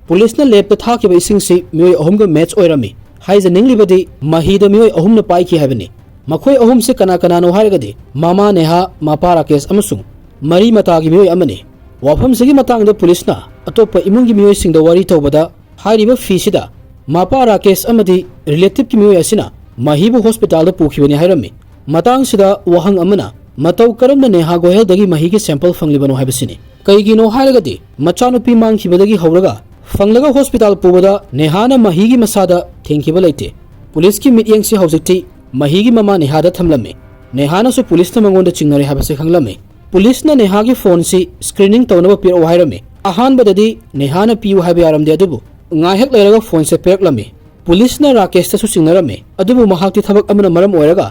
ꯄꯨꯂꯤꯁꯅ ꯂꯦꯞꯇ ꯊꯥꯈꯤꯕ ꯏꯁꯤꯡꯁꯤ ꯃꯤꯑꯣꯏ ꯑꯍꯨꯝꯒ ꯃꯦꯠꯆ ꯑꯣꯏꯔꯝꯃꯤ꯫ ꯍꯥꯏꯖꯅꯤꯡꯂꯤꯕꯗꯤ ꯃꯍꯤꯗ ꯃꯤꯑꯣꯏ ꯑꯍꯨꯝꯅ ꯄꯥꯏꯈꯤ ꯍꯥꯏꯕꯅꯤ꯫ ꯃꯈꯣꯏ ꯑꯍꯨꯝꯁꯤ ꯀꯅꯥ ꯀꯅꯥꯅꯣ ꯍꯥꯏꯔꯒꯗꯤ ꯃꯃꯥ ꯅꯦꯍꯥ, ꯃꯄꯥ ꯔꯥꯀꯦꯁ ꯑꯃꯁꯨꯡ ꯃꯔꯤ ꯃꯇꯥꯒꯤ ꯃꯤꯑꯣꯏ ꯑꯃꯅꯤ꯫ ꯋꯥꯐꯝꯁꯤꯒꯤ ꯃꯇꯥꯡꯗ ꯄꯨꯂꯤꯁꯅ ꯑꯇꯣꯞꯄ ꯏꯃꯨꯡꯒꯤ ꯃꯤꯑꯣꯏꯁꯤꯡꯗ ꯋꯥꯔꯤ ꯇꯧꯕꯗ ꯍꯥꯏꯔꯤꯕ ꯐꯤꯁꯤꯗ ꯃꯄꯥ ꯔꯥꯀꯦꯁ ꯑꯃꯗꯤ ꯔꯤꯂꯦꯇꯤꯚꯀꯤ ꯃꯤꯑꯣꯏ ꯑꯁꯤꯅ ꯃꯍꯤꯕꯨ ꯍꯣꯁꯄꯤꯇꯥꯜꯗ ꯄꯨꯈꯤꯕꯅꯤ ꯍꯥꯏꯔꯝꯃꯤ꯫ ꯃꯇꯥꯡꯁꯤꯗ ꯋꯥꯍꯪ ꯑꯃꯅ ꯃꯇꯧ ꯀꯔꯝꯅ ꯅꯦꯍꯥ ꯒꯣꯍꯦꯜꯗꯒꯤ ꯃꯍꯤꯒꯤ ꯁꯦꯝꯄꯜ ꯐꯪꯂꯤꯕꯅꯣ ꯍꯥꯏꯕꯁꯤꯅꯤ꯫ ꯀꯩꯒꯤꯅꯣ ꯍꯥꯏꯔꯒꯗꯤ ꯃꯆꯥꯅꯨꯄꯤ ꯃꯥꯡꯈꯤꯕꯗꯒꯤ ꯍꯧꯔꯒ ꯐꯪꯂꯒ ꯍꯣꯁꯄꯤꯇꯥꯜ ꯄꯨꯕꯗ ꯅꯦꯍꯥꯅ ꯃꯍꯤꯒꯤ ꯃꯁꯥꯗ ꯊꯦꯡꯈꯤꯕ ꯂꯩꯇꯦ꯫ ꯄꯨꯂꯤꯁꯀꯤ ꯃꯤꯠꯌꯦꯡꯁꯤ ꯍꯧꯖꯤꯛꯇꯤ ꯃꯍꯤꯒꯤ ꯃꯃꯥ ꯅꯦꯍꯥꯗ ꯊꯝꯂꯝꯃꯤ꯫ ꯅꯦꯍꯥꯅꯁꯨ ꯄꯨꯂꯤꯁꯅ ꯃꯉꯣꯟꯗ ꯆꯤꯡꯅꯔꯦ ꯍꯥꯏꯕꯁꯤ ꯈꯪꯂꯝꯃꯤ꯫ ꯄꯨꯂꯤꯁꯅ ꯅꯦꯍꯥꯒꯤ ꯐꯣꯟꯁꯤ ꯁ꯭ꯀ꯭ꯔꯤꯅꯤꯡ ꯇꯧꯅꯕ ꯄꯤꯔꯛꯎ ꯍꯥꯏꯔꯝꯃꯤ꯫ ꯑꯍꯥꯟꯕꯗꯗꯤ ꯅꯦꯍꯥꯅ ꯄꯤꯌꯨ ꯍꯥꯏꯕ ꯌꯥꯔꯝꯗꯦ, ꯑꯗꯨꯕꯨ ꯉꯥꯏꯍꯥꯛ ꯂꯩꯔꯒ ꯐꯣꯟꯁꯦ ꯄꯤꯔꯛꯂꯝꯃꯤ꯫ ꯄꯨꯂꯤꯁꯅ ꯔꯥꯀꯦꯁꯇꯁꯨ ꯆꯤꯡꯅꯔꯝꯃꯤ, ꯑꯗꯨꯕꯨ ꯃꯍꯥꯛꯇꯤ ꯊꯕꯛ ꯑꯃꯅ ꯃꯔꯝ ꯑꯣꯏꯔꯒ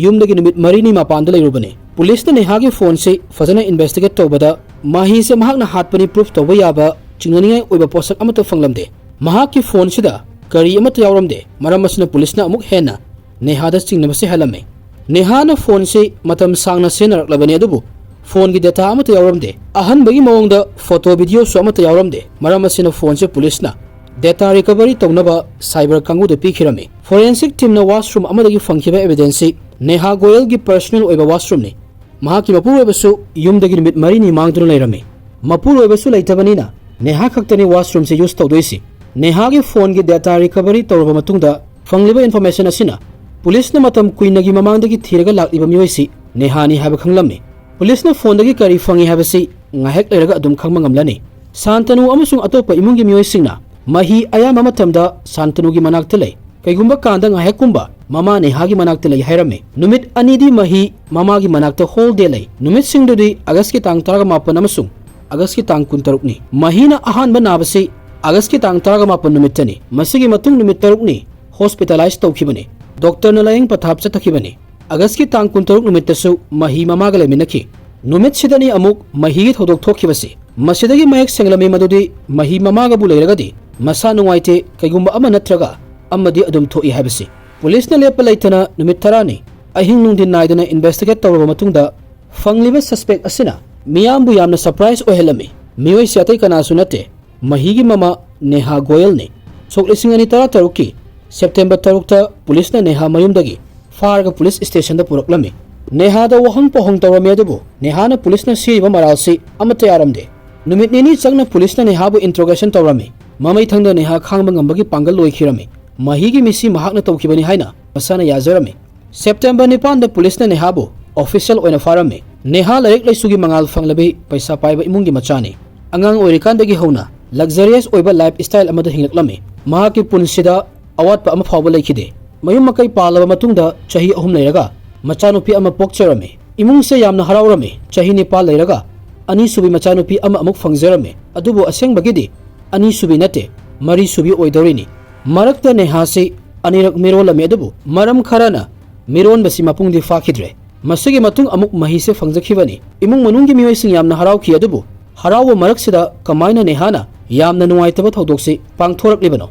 ꯌꯨꯝꯗꯒꯤ ꯅꯨꯃꯤꯠ ꯃꯔꯤꯅꯤ ꯃꯄꯥꯟꯗ ꯂꯩꯔꯨꯕꯅꯤ꯫ ꯄꯨꯂꯤꯁꯅ ꯅꯦꯍꯥꯒꯤ ꯐꯣꯟꯁꯤ ꯐꯖꯅ ꯏꯟꯚꯦꯁꯇꯤꯒꯦꯠ ꯇꯧꯕꯗ ꯃꯍꯤꯁꯦ ꯃꯍꯥꯛꯅ ꯍꯥꯠꯄꯅꯤ ꯄ꯭ꯔꯨꯐ ꯇꯧꯕ ꯌꯥꯕ ꯆꯤꯡꯅꯅꯤꯡꯉꯥꯏ ꯑꯣꯏꯕ ꯄꯣꯠꯁꯛ ꯑꯃꯠꯇ ꯐꯪꯂꯝꯗꯦ꯫ ꯃꯍꯥꯛꯀꯤ ꯐꯣꯟꯁꯤꯗ ꯀꯔꯤ ꯑꯃꯠꯇ ꯌꯥꯎꯔꯝꯗꯦ꯫ ꯃꯔꯝ ꯑꯁꯤꯅ ꯄꯨꯂꯤꯁꯅ ꯑꯃꯨꯛ ꯍꯦꯟꯅ ꯅꯦꯍꯥꯗ ꯆꯤꯡꯅꯕꯁꯦ ꯍꯦꯜꯂꯝꯃꯤ꯫ ꯅꯦꯍꯥꯅ ꯐꯣꯟꯁꯤ ꯃꯇꯝ ꯁꯥꯡꯅ ꯁꯤꯖꯤꯟꯅꯔꯛꯂꯕꯅꯤ, ꯑꯗꯨꯕꯨ ꯐꯣꯟꯒꯤ ꯗꯦꯇꯥ ꯑꯃꯠꯇ ꯌꯥꯎꯔꯝꯗꯦ꯫ ꯑꯍꯟꯕꯒꯤ ꯃꯑꯣꯡꯗ ꯐꯣꯇꯣ ꯚꯤꯗꯤꯑꯣꯁꯨ ꯑꯃꯠꯇ ꯌꯥꯎꯔꯝꯗꯦ꯫ ꯃꯔꯝ ꯑꯁꯤꯅ ꯐꯣꯟꯁꯦ ꯄꯨꯂꯤꯁꯅ ꯗꯦꯇꯥ ꯔꯤꯀꯚꯔꯤ ꯇꯧꯅꯕ ꯁꯥꯏꯕꯔ ꯀꯥꯡꯕꯨꯗ ꯄꯤꯈꯤꯔꯝꯃꯤ꯫ ꯐꯣꯔꯦꯟꯁꯤꯛ ꯇꯤꯝꯅ ꯋꯥꯁꯔꯨꯝ ꯑꯃꯗꯒꯤ ꯐꯪꯈꯤꯕ ꯑꯦꯚꯤꯗꯦꯟꯁꯁꯤ ꯅꯦꯍꯥ ꯒꯣꯌꯜꯒꯤ ꯄꯔꯁꯅꯦꯜ ꯑꯣꯏꯕ ꯋꯥꯁꯔꯨꯝꯅꯤ꯫ ꯃꯍꯥꯛꯀꯤ ꯃꯄꯨꯔꯣꯏꯕꯁꯨ ꯌꯨꯝꯗꯒꯤ ꯅꯨꯃꯤꯠ ꯃꯔꯤꯅꯤ ꯃꯥꯡꯗꯨꯅ ꯂꯩꯔꯝꯃꯤ꯫ ꯃꯄꯨꯔꯣꯏꯕꯁꯨ ꯂꯩꯇꯕꯅꯤꯅ ꯅꯦꯍꯥ ꯈꯛꯇꯅꯤ ꯋꯥꯁꯔꯨꯝꯁꯦ ꯌꯨꯁ ꯇꯧꯗꯣꯏꯁꯤ꯫ ꯅꯦꯍꯥꯒꯤ ꯐꯣꯟꯒꯤ ꯗꯦꯇꯥ ꯔꯤꯀꯚꯔꯤ ꯇꯧꯔꯕ ꯃꯇꯨꯡꯗ ꯐꯪꯂꯤꯕ ꯏꯟꯐꯣꯔꯃꯦꯁꯟ ꯑꯁꯤꯅ ꯄꯨꯂꯤꯁꯅ ꯃꯇꯝ ꯀꯨꯏꯅꯒꯤ ꯃꯃꯥꯡꯗꯒꯤ ꯊꯤꯔꯒ ꯂꯥꯛꯂꯤꯕ ꯃꯤꯑꯣꯏꯁꯤ ꯅꯦꯍꯥꯅꯤ ꯍꯥꯏꯕ ꯈꯪꯂꯝꯃꯤ꯫ ꯄꯨꯂꯤꯁꯅ ꯐꯣꯟꯗꯒꯤ ꯀꯔꯤ ꯐꯪꯉꯤ ꯍꯥꯏꯕꯁꯤ ꯉꯥꯏꯍꯥꯛ ꯂꯩꯔꯒ ꯑꯗꯨꯝ ꯈꯪꯕ ꯉꯝꯂꯅꯤ꯫ ꯁꯥꯟꯇꯅꯨ ꯑꯃꯁꯨꯡ ꯑꯇꯣꯞꯄ ꯏꯃꯨꯡꯒꯤ ꯃꯤꯑꯣꯏꯁꯤꯡꯅ ꯃꯍꯤ ꯑꯌꯥꯝꯕ ꯃꯇꯝꯗ ꯁꯥꯟꯇꯅꯨꯒꯤ ꯃꯅꯥꯛꯇ ꯂꯩ꯫ ꯀꯩꯒꯨꯝꯕ ꯀꯥꯟꯗ ꯉꯥꯏꯍꯥꯛꯀꯨꯝꯕ ꯃꯃꯥ ꯅꯦꯍꯥꯒꯤ ꯃꯅꯥꯛꯇ ꯂꯩ ꯍꯥꯏꯔꯝꯃꯤ꯫ ꯅꯨꯃꯤꯠ ꯑꯅꯤꯗꯤ ꯃꯍꯤ ꯃꯃꯥꯒꯤ ꯃꯅꯥꯛꯇ ꯍꯣꯜ ꯗꯦ ꯂꯩ꯫ ꯅꯨꯃꯤꯠꯁꯤꯡꯗꯨꯗꯤ ꯑꯥꯒꯁꯀꯤ ꯇꯥꯡ ꯇꯔꯥꯃꯥꯄꯟ ꯑꯃꯁꯨꯡ ꯑꯥꯒꯁꯀꯤ ꯇꯥꯡ ꯀꯨꯟꯇꯔꯨꯛꯅꯤ꯫ ꯃꯍꯤꯅ ꯑꯍꯥꯟꯕ ꯅꯥꯕꯁꯤ ꯑꯥꯒꯁꯀꯤ ꯇꯥꯡ ꯇꯔꯥꯃꯥꯄꯟ ꯅꯨꯃꯤꯠꯇꯅꯤ꯫ ꯃꯁꯤꯒꯤ ꯃꯇꯨꯡ ꯅꯨꯃꯤꯠ ꯇꯔꯨꯛꯅꯤ ꯍꯣꯁꯄꯤꯇꯥꯂꯥꯏꯖ ꯇꯧꯈꯤꯕꯅꯤ꯫ ꯗꯣꯛꯇꯔꯅ ꯂꯥꯌꯦꯡ ꯄꯊꯥꯞ ꯆꯠꯊꯈꯤꯕꯅꯤ꯫ ꯑꯥꯒꯁꯀꯤ ꯇꯥꯡ ꯀꯨꯟꯇꯔꯨꯛ ꯅꯨꯃꯤꯠꯇꯁꯨ ꯃꯍꯤ ꯃꯃꯥꯒ ꯂꯩꯃꯤꯟꯅꯈꯤ꯫ ꯅꯨꯃꯤꯠꯁꯤꯗꯅꯤ ꯑꯃꯨꯛ ꯃꯍꯤꯒꯤ ꯊꯧꯗꯣꯛ ꯊꯣꯛꯈꯤꯕꯁꯤ꯫ ꯃꯁꯤꯗꯒꯤ ꯃꯌꯦꯛ ꯁꯦꯡꯂꯝꯃꯤ ꯃꯗꯨꯗꯤ ꯃꯍꯤ ꯃꯃꯥꯒꯕꯨ ꯂꯩꯔꯒꯗꯤ ꯃꯁꯥ ꯅꯨꯡꯉꯥꯏꯇꯦ, ꯀꯩꯒꯨꯝꯕ ꯑꯃ ꯅꯠꯇ꯭ꯔꯒ ꯑꯃꯗꯤ ꯑꯗꯨꯝ ꯊꯣꯛꯏ ꯍꯥꯏꯕꯁꯤ꯫ ꯄꯨꯂꯤꯁꯅ ꯂꯦꯞꯄ ꯂꯩꯇꯅ ꯅꯨꯃꯤꯠ ꯇꯔꯥꯅꯤ ꯑꯍꯤꯡ ꯅꯨꯡꯊꯤꯟ ꯅꯥꯏꯗꯅ ꯏꯟꯚꯦꯁꯇꯤꯒꯦꯠ ꯇꯧꯔꯕ ꯃꯇꯨꯡꯗ ꯐꯪꯂꯤꯕ ꯁꯁꯄꯦꯛ ꯑꯁꯤꯅ ꯃꯤꯌꯥꯝꯕꯨ ꯌꯥꯝꯅ ꯁꯔꯄ꯭ꯔꯥꯏꯖ ꯑꯣꯏꯍꯜꯂꯝꯃꯤ꯫ ꯃꯤꯑꯣꯏꯁꯤ ꯑꯇꯩ ꯀꯅꯥꯁꯨ ꯅꯠꯇꯦ, ꯃꯍꯤꯒꯤ ꯃꯃꯥ ꯅꯦꯍꯥ ꯒꯣꯌꯜꯅꯤ꯫ ꯁꯣꯛ ꯂꯤꯁꯤꯡ ꯑꯅꯤ ꯇꯔꯥꯇꯔꯨꯛꯀꯤ ꯁꯦꯞꯇꯦꯝꯕꯔ ꯇꯔꯨꯛꯇ ꯄꯨꯂꯤꯁꯅ ꯅꯦꯍꯥ ꯃꯌꯨꯝꯗꯒꯤ ꯐꯥꯔꯒ ꯄꯨꯂꯤꯁ ꯁ꯭ꯇꯦꯁꯟꯗ ꯄꯨꯔꯛꯂꯝꯃꯤ꯫ ꯅꯦꯍꯥꯗ ꯋꯥꯍꯪ ꯄꯥꯎꯍꯪ ꯇꯧꯔꯝꯃꯤ, ꯑꯗꯨꯕꯨ ꯅꯦꯍꯥꯅ ꯄꯨꯂꯤꯁꯅ ꯁꯤꯔꯤꯕ ꯃꯔꯥꯜꯁꯤ ꯑꯃꯠꯇ ꯌꯥꯔꯝꯗꯦ꯫ ꯅꯨꯃꯤꯠ ꯅꯤꯅꯤ ꯆꯪꯅ ꯄꯨꯂꯤꯁꯅ ꯅꯦꯍꯥꯕꯨ ꯏꯟꯇ꯭ꯔꯣꯒꯦꯁꯟ ꯇꯧꯔꯝꯃꯤ꯫ ꯃꯃꯩꯊꯪꯗ ꯅꯦꯍꯥ ꯈꯥꯡꯕ ꯉꯝꯕꯒꯤ ꯄꯥꯡꯒꯜ ꯂꯣꯏꯈꯤꯔꯝꯃꯤ꯫ ꯃꯍꯤꯒꯤ ꯃꯤꯁꯤ ꯃꯍꯥꯛꯅ ꯇꯧꯈꯤꯕꯅꯤ ꯍꯥꯏꯅ ꯃꯁꯥꯅ ꯌꯥꯖꯔꯝꯃꯤ꯫ ꯁꯦꯞꯇꯦꯝꯕꯔ ꯅꯤꯄꯥꯟꯗ ꯄꯨꯂꯤꯁꯅ ꯅꯦꯍꯥꯕꯨ ꯑꯣꯐꯤꯁꯤꯌꯦꯜ ꯑꯣꯏꯅ ꯐꯥꯔꯝꯃꯤ꯫ ꯅꯦꯍꯥ ꯂꯥꯏꯔꯤꯛ ꯂꯥꯏꯁꯨꯒꯤ ꯃꯉꯥꯜ ꯐꯪꯂꯕꯤ ꯄꯩꯁꯥ ꯄꯥꯏꯕ ꯏꯃꯨꯡꯒꯤ ꯃꯆꯥꯅꯤ꯫ ꯑꯉꯥꯡ ꯑꯣꯏꯔꯤꯀꯥꯟꯗꯒꯤ ꯍꯧꯅ ꯂꯛꯖꯔꯤꯌꯁ ꯑꯣꯏꯕ ꯂꯥꯏꯐ ꯁ꯭ꯇꯥꯏꯜ ꯑꯃꯗ ꯍꯤꯡꯂꯛꯂꯝꯃꯤ꯫ ꯃꯍꯥꯛꯀꯤ ꯄꯨꯟꯁꯤꯗ ꯑꯋꯥꯠꯄ ꯑꯃ ꯐꯥꯎꯕ ꯂꯩꯈꯤꯗꯦ꯫ ꯃꯌꯨꯝ ꯃꯀꯩ ꯄꯥꯜꯂꯕ ꯃꯇꯨꯡꯗ ꯆꯍꯤ ꯑꯍꯨꯝ ꯂꯩꯔꯒ ꯃꯆꯥꯅꯨꯄꯤ ꯑꯃ ꯄꯣꯛꯆꯔꯝꯃꯤ꯫ ꯏꯃꯨꯡꯁꯦ ꯌꯥꯝꯅ ꯍꯔꯥꯎꯔꯝꯃꯤ꯫ ꯆꯍꯤ ꯅꯤꯄꯥꯜ ꯂꯩꯔꯒ ꯑꯅꯤꯁꯨꯕꯤ ꯃꯆꯥꯅꯨꯄꯤ ꯑꯃ ꯑꯃꯨꯛ ꯐꯪꯖꯔꯝꯃꯤ꯫ ꯑꯗꯨꯕꯨ ꯑꯁꯦꯡꯕꯒꯤꯗꯤ ꯑꯅꯤꯁꯨꯕꯤ ꯅꯠꯇꯦ, ꯃꯔꯤꯁꯨꯕꯤ ꯑꯣꯏꯗꯧꯔꯤꯅꯤ꯫ ꯃꯔꯛꯇ ꯅꯦꯍꯥꯁꯤ ꯑꯅꯤꯔꯛ ꯃꯤꯔꯣꯜꯂꯝꯃꯤ, ꯑꯗꯨꯕꯨ ꯃꯔꯝ ꯈꯔꯅ ꯃꯤꯔꯣꯟꯕꯁꯤ ꯃꯄꯨꯡꯗꯤ ꯐꯥꯈꯤꯗ꯭ꯔꯦ꯫ ꯃꯁꯤꯒꯤ ꯃꯇꯨꯡ ꯑꯃꯨꯛ ꯃꯍꯤꯁꯦ ꯐꯪꯖꯈꯤꯕꯅꯤ꯫ ꯏꯃꯨꯡ ꯃꯅꯨꯡꯒꯤ ꯃꯤꯑꯣꯏꯁꯤꯡ ꯌꯥꯝꯅ ꯍꯔꯥꯎꯈꯤ, ꯑꯗꯨꯕꯨ ꯍꯔꯥꯎꯕ ꯃꯔꯛꯁꯤꯗ ꯀꯃꯥꯏꯅ ꯅꯦꯍꯥꯅ ꯌꯥꯝꯅ ꯅꯨꯡꯉꯥꯏꯇꯕ ꯊꯧꯗꯣꯛꯁꯤ ꯄꯥꯡꯊꯣꯔꯛꯂꯤꯕꯅꯣ?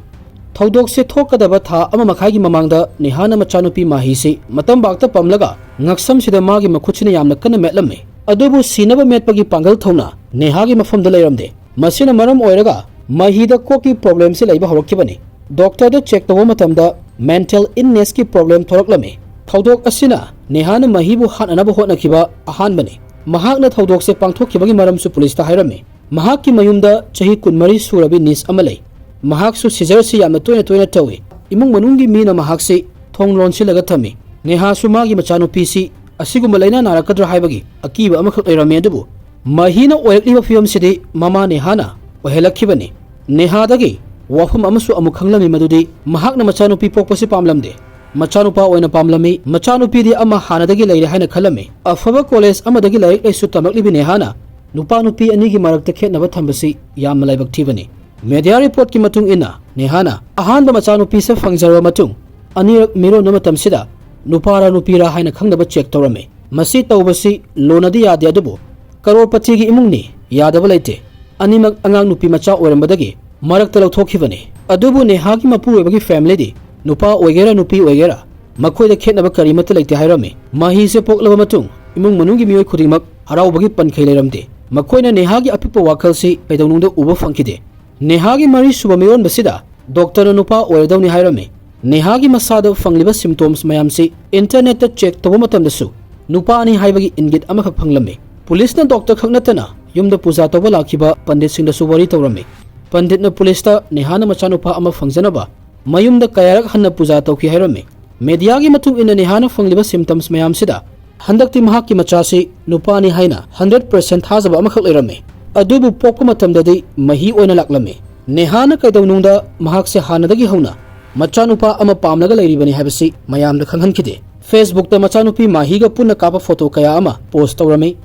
ꯊꯧꯗꯣꯛꯁꯦ ꯊꯣꯛꯀꯗꯕ ꯊꯥ ꯑꯃ ꯃꯈꯥꯏꯒꯤ ꯃꯃꯥꯡꯗ ꯅꯦꯍꯥꯅ ꯃꯆꯥꯅꯨꯄꯤ ꯃꯥꯍꯤꯁꯤ ꯃꯇꯝꯕꯥꯛꯇ ꯄꯝꯂꯒ ꯉꯛꯁꯝꯁꯤꯗ ꯃꯥꯒꯤ ꯃꯈꯨꯠꯁꯤꯅ ꯌꯥꯝꯅ ꯀꯟꯅ ꯃꯦꯠꯂꯝꯃꯤ꯫ ꯑꯗꯨꯕꯨ ꯁꯤꯅꯕ ꯃꯦꯠꯄꯒꯤ ꯄꯥꯡꯒꯜ ꯊꯧꯅꯥ ꯅꯦꯍꯥꯒꯤ ꯃꯐꯝꯗ ꯂꯩꯔꯝꯗꯦ꯫ ꯃꯁꯤꯅ ꯃꯔꯝ ꯑꯣꯏꯔꯒ ꯃꯍꯤꯗ ꯀꯣꯛꯀꯤ ꯄ꯭ꯔꯣꯕ꯭ꯂꯦꯝꯁꯤ ꯂꯩꯕ ꯍꯧꯔꯛꯈꯤꯕꯅꯤ꯫ ꯗꯣꯛꯇꯔꯗ ꯆꯦꯛ ꯇꯧꯕ ꯃꯇꯝꯗ ꯃꯦꯟꯇꯦꯜ ꯏꯜꯅꯦꯁꯀꯤ ꯄ꯭ꯔꯣꯕ꯭ꯂꯦꯝ ꯊꯣꯔꯛꯂꯝꯃꯤ꯫ ꯊꯧꯗꯣꯛ ꯑꯁꯤꯅ ꯅꯦꯍꯥꯅ ꯃꯍꯤꯕꯨ ꯍꯥꯠꯅꯅꯕ ꯍꯣꯠꯅꯈꯤꯕ ꯑꯍꯥꯟꯕꯅꯤ꯫ ꯃꯍꯥꯛꯅ ꯊꯧꯗꯣꯛꯁꯦ ꯄꯥꯡꯊꯣꯛꯈꯤꯕꯒꯤ ꯃꯔꯝꯁꯨ ꯄꯨꯂꯤꯁꯇ ꯍꯥꯏꯔꯝꯃꯤ꯫ ꯃꯍꯥꯛꯀꯤ ꯃꯌꯨꯝꯗ ꯆꯍꯤ ꯀꯨꯟꯃꯔꯤ ꯁꯨꯔꯕꯤ ꯅꯤꯁ ꯑꯃ ꯂꯩ꯫ ꯃꯍꯥꯛꯁꯨ ꯁꯤꯖꯔꯁꯤ ꯌꯥꯝꯅ ꯇꯣꯏꯅ ꯇꯣꯏꯅ ꯇꯧꯏ꯫ ꯏꯃꯨꯡ ꯃꯅꯨꯡꯒꯤ ꯃꯤꯅ ꯃꯍꯥꯛꯁꯤ ꯊꯣꯡ ꯂꯣꯟꯁꯤꯜꯂꯒ ꯊꯝꯃꯤ꯫ ꯅꯦꯍꯥꯁꯨ ꯃꯥꯒꯤ ꯃꯆꯥꯅꯨꯄꯤꯁꯤ ꯑꯁꯤꯒꯨꯝꯕ ꯂꯥꯏꯅꯥ ꯅꯥꯔꯛꯀꯗ꯭ꯔꯥ ꯍꯥꯏꯕꯒꯤ ꯑꯀꯤꯕ ꯑꯃꯈꯛ ꯂꯩꯔꯝꯃꯤ꯫ ꯑꯗꯨꯕꯨ ꯃꯍꯤꯅ ꯑꯣꯏꯔꯛꯂꯤꯕ ꯐꯤꯕꯝꯁꯤꯗꯤ ꯃꯃꯥ ꯅꯦꯍꯥꯅ ꯑꯣꯏꯍꯜꯂꯛꯈꯤꯕꯅꯤ꯫ ꯅꯦꯍꯥꯗꯒꯤ ꯋꯥꯐꯝ ꯑꯃꯁꯨ ꯑꯃꯨꯛ ꯈꯪꯂꯝꯃꯤ, ꯃꯗꯨꯗꯤ ꯃꯍꯥꯛꯅ ꯃꯆꯥꯅꯨꯄꯤ ꯄꯣꯛꯄꯁꯤ ꯄꯥꯝꯂꯝꯗꯦ꯫ ꯃꯆꯥꯅꯨꯄꯥ ꯑꯣꯏꯅ ꯄꯥꯝꯂꯝꯃꯤ꯫ ꯃꯆꯥꯅꯨꯄꯤꯗꯤ ꯑꯃ ꯍꯥꯟꯅꯗꯒꯤ ꯂꯩꯔꯦ ꯍꯥꯏꯅ ꯈꯜꯂꯝꯃꯤ꯫ ꯑꯐꯕ ꯀꯣꯂꯦꯖ ꯑꯃꯗꯒꯤ ꯂꯥꯏꯔꯤꯛ ꯂꯥꯏꯁꯨ ꯇꯝꯂꯛꯂꯤꯕꯤ ꯅꯦꯍꯥꯅ ꯅꯨꯄꯥ ꯅꯨꯄꯤ ꯑꯅꯤꯒꯤ ꯃꯔꯛꯇ ꯈꯦꯠꯅꯕ ꯊꯝꯕꯁꯤ ꯌꯥꯝꯅ ꯂꯥꯏꯕꯛ ꯊꯤꯕꯅꯤ꯫ ꯃꯦꯗꯤꯌꯥ ꯔꯤꯄꯣꯔꯠꯀꯤ ꯃꯇꯨꯡ ꯏꯟꯅ, ꯅꯦꯍꯥꯅ ꯑꯍꯥꯟꯕ ꯃꯆꯥꯅꯨꯄꯤꯁꯦ ꯐꯪꯖꯔꯕ ꯃꯇꯨꯡ, ꯑꯅꯤꯔꯛ ꯃꯤꯔꯣꯟꯕ ꯃꯇꯝꯁꯤꯗ ꯅꯨꯄꯥꯔꯥ ꯅꯨꯄꯤꯔꯥ ꯍꯥꯏꯅ ꯈꯪꯅꯕ ꯆꯦꯛ ꯇꯧꯔꯝꯃꯤ꯫ ꯃꯁꯤ ꯇꯧꯕꯁꯤ ꯂꯣꯅꯗꯤ ꯌꯥꯗꯦ, ꯑꯗꯨꯕꯨ ꯀꯔꯣꯔꯄꯇꯤꯒꯤ ꯏꯃꯨꯡꯅꯤ, ꯌꯥꯗꯕ ꯂꯩꯇꯦ꯫ ꯑꯅꯤꯃꯛ ꯑꯉꯥꯡ ꯅꯨꯄꯤ ꯃꯆꯥ ꯑꯣꯏꯔꯝꯕꯗꯒꯤ ꯃꯔꯛꯇ ꯂꯧꯊꯣꯛꯈꯤꯕꯅꯤ꯫ ꯑꯗꯨꯕꯨ ꯅꯦꯍꯥꯒꯤ ꯃꯄꯨꯔꯣꯏꯕꯒꯤ ꯐꯦꯃꯤꯂꯤꯗꯤ ꯅꯨꯄꯥ ꯑꯣꯏꯒꯦꯔꯥ ꯅꯨꯄꯤ ꯑꯣꯏꯒꯦꯔꯥ ꯃꯈꯣꯏꯗ ꯈꯦꯠꯅꯕ ꯀꯔꯤꯃꯠꯇ ꯂꯩꯇꯦ ꯍꯥꯏꯔꯝꯃꯤ꯫ ꯃꯍꯤꯁꯦ ꯄꯣꯛꯂꯕ ꯃꯇꯨꯡ ꯏꯃꯨꯡ ꯃꯅꯨꯡꯒꯤ ꯃꯤꯑꯣꯏ ꯈꯨꯗꯤꯡꯃꯛ ꯍꯔꯥꯎꯕꯒꯤ ꯄꯟꯈꯩ ꯂꯩꯔꯝꯗꯦ꯫ ꯃꯈꯣꯏꯅ ꯅꯦꯍꯥꯒꯤ ꯑꯄꯤꯛꯄ ꯋꯥꯈꯜꯁꯤ ꯀꯩꯗꯧꯅꯨꯡꯗ ꯎꯕ ꯐꯪꯈꯤꯗꯦ꯫ ꯅꯦꯍꯥꯒꯤ ꯃꯔꯤꯁꯨꯕ ꯃꯤꯔꯣꯟꯕꯁꯤꯗ ꯗꯣꯛꯇꯔꯅ ꯅꯨꯄꯥ ꯑꯣꯏꯔꯗꯧꯅꯤ ꯍꯥꯏꯔꯝꯃꯤ꯫ ꯅꯦꯍꯥꯒꯤ ꯃꯁꯥꯗ ꯐꯪꯂꯤꯕ ꯁꯤꯝꯇꯣꯝꯁ ꯃꯌꯥꯝꯁꯤ ꯏꯟꯇꯔꯅꯦꯠꯇ ꯆꯦꯛ ꯇꯧꯕ ꯃꯇꯝꯗꯁꯨ ꯅꯨꯄꯥꯅꯤ ꯍꯥꯏꯕꯒꯤ ꯏꯪꯒꯤꯠ ꯑꯃꯈꯛ ꯐꯪꯂꯝꯃꯤ꯫ ꯄꯨꯂꯤꯁꯅ ꯗꯣꯛꯇꯔ ꯈꯛ ꯅꯠꯇꯅ ꯌꯨꯝꯗ ꯄꯨꯖꯥ ꯇꯧꯕ ꯂꯥꯛꯈꯤꯕ ꯄꯟꯗꯤꯠꯁꯤꯡꯗꯁꯨ ꯋꯥꯔꯤ ꯇꯧꯔꯝꯃꯤ꯫ ꯄꯟꯗꯤꯠꯅ ꯄꯨꯂꯤꯁꯇ ꯅꯦꯍꯥꯅ ꯃꯆꯥꯅꯨꯄꯥ ꯑꯃ ꯐꯪꯖꯅꯕ ꯃꯌꯨꯝꯗ ꯀꯌꯥꯔꯛ ꯍꯟꯅ ꯄꯨꯖꯥ ꯇꯧꯈꯤ ꯍꯥꯏꯔꯝꯃꯤ꯫ ꯃꯦꯗꯤꯌꯥꯒꯤ ꯃꯇꯨꯡ ꯏꯟꯅ ꯅꯦꯍꯥꯅ ꯐꯪꯂꯤꯕ ꯁꯤꯝꯇꯝꯁ ꯃꯌꯥꯝꯁꯤꯗ ꯍꯟꯗꯛꯇꯤ ꯃꯍꯥꯛꯀꯤ ꯃꯆꯥꯁꯤ ꯅꯨꯄꯥꯅꯤ ꯍꯥꯏꯅ ꯍꯟꯗ꯭ꯔꯦꯠ ꯄꯔꯁꯦꯟ ꯊꯥꯖꯕ ꯑꯃꯈꯛ ꯂꯩꯔꯝꯃꯤ꯫ ꯑꯗꯨꯕꯨ ꯄꯣꯛꯄ ꯃꯇꯝꯗꯗꯤ ꯃꯍꯤ ꯑꯣꯏꯅ ꯂꯥꯛꯂꯝꯃꯤ꯫ ꯅꯦꯍꯥꯅ ꯀꯩꯗꯧꯅꯨꯡꯗ ꯃꯍꯥꯛꯁꯦ ꯍꯥꯟꯅꯗꯒꯤ ꯍꯧꯅ ꯃꯆꯥꯅꯨꯄꯥ ꯑꯃ ꯄꯥꯝꯂꯒ ꯂꯩꯔꯤꯕꯅꯤ ꯍꯥꯏꯕꯁꯤ ꯃꯌꯥꯝꯗ ꯈꯪꯍꯟꯈꯤꯗꯦ꯫ ꯐꯦꯁꯕꯨꯛꯇ ꯃꯆꯥꯅꯨꯄꯤ ꯃꯥꯍꯤꯒ ꯄꯨꯟꯅ ꯀꯥꯞꯄ ꯐꯣꯇꯣ ꯀꯌꯥ ꯑꯃ ꯄꯣꯁ ꯇꯧꯔꯝꯃꯤ꯫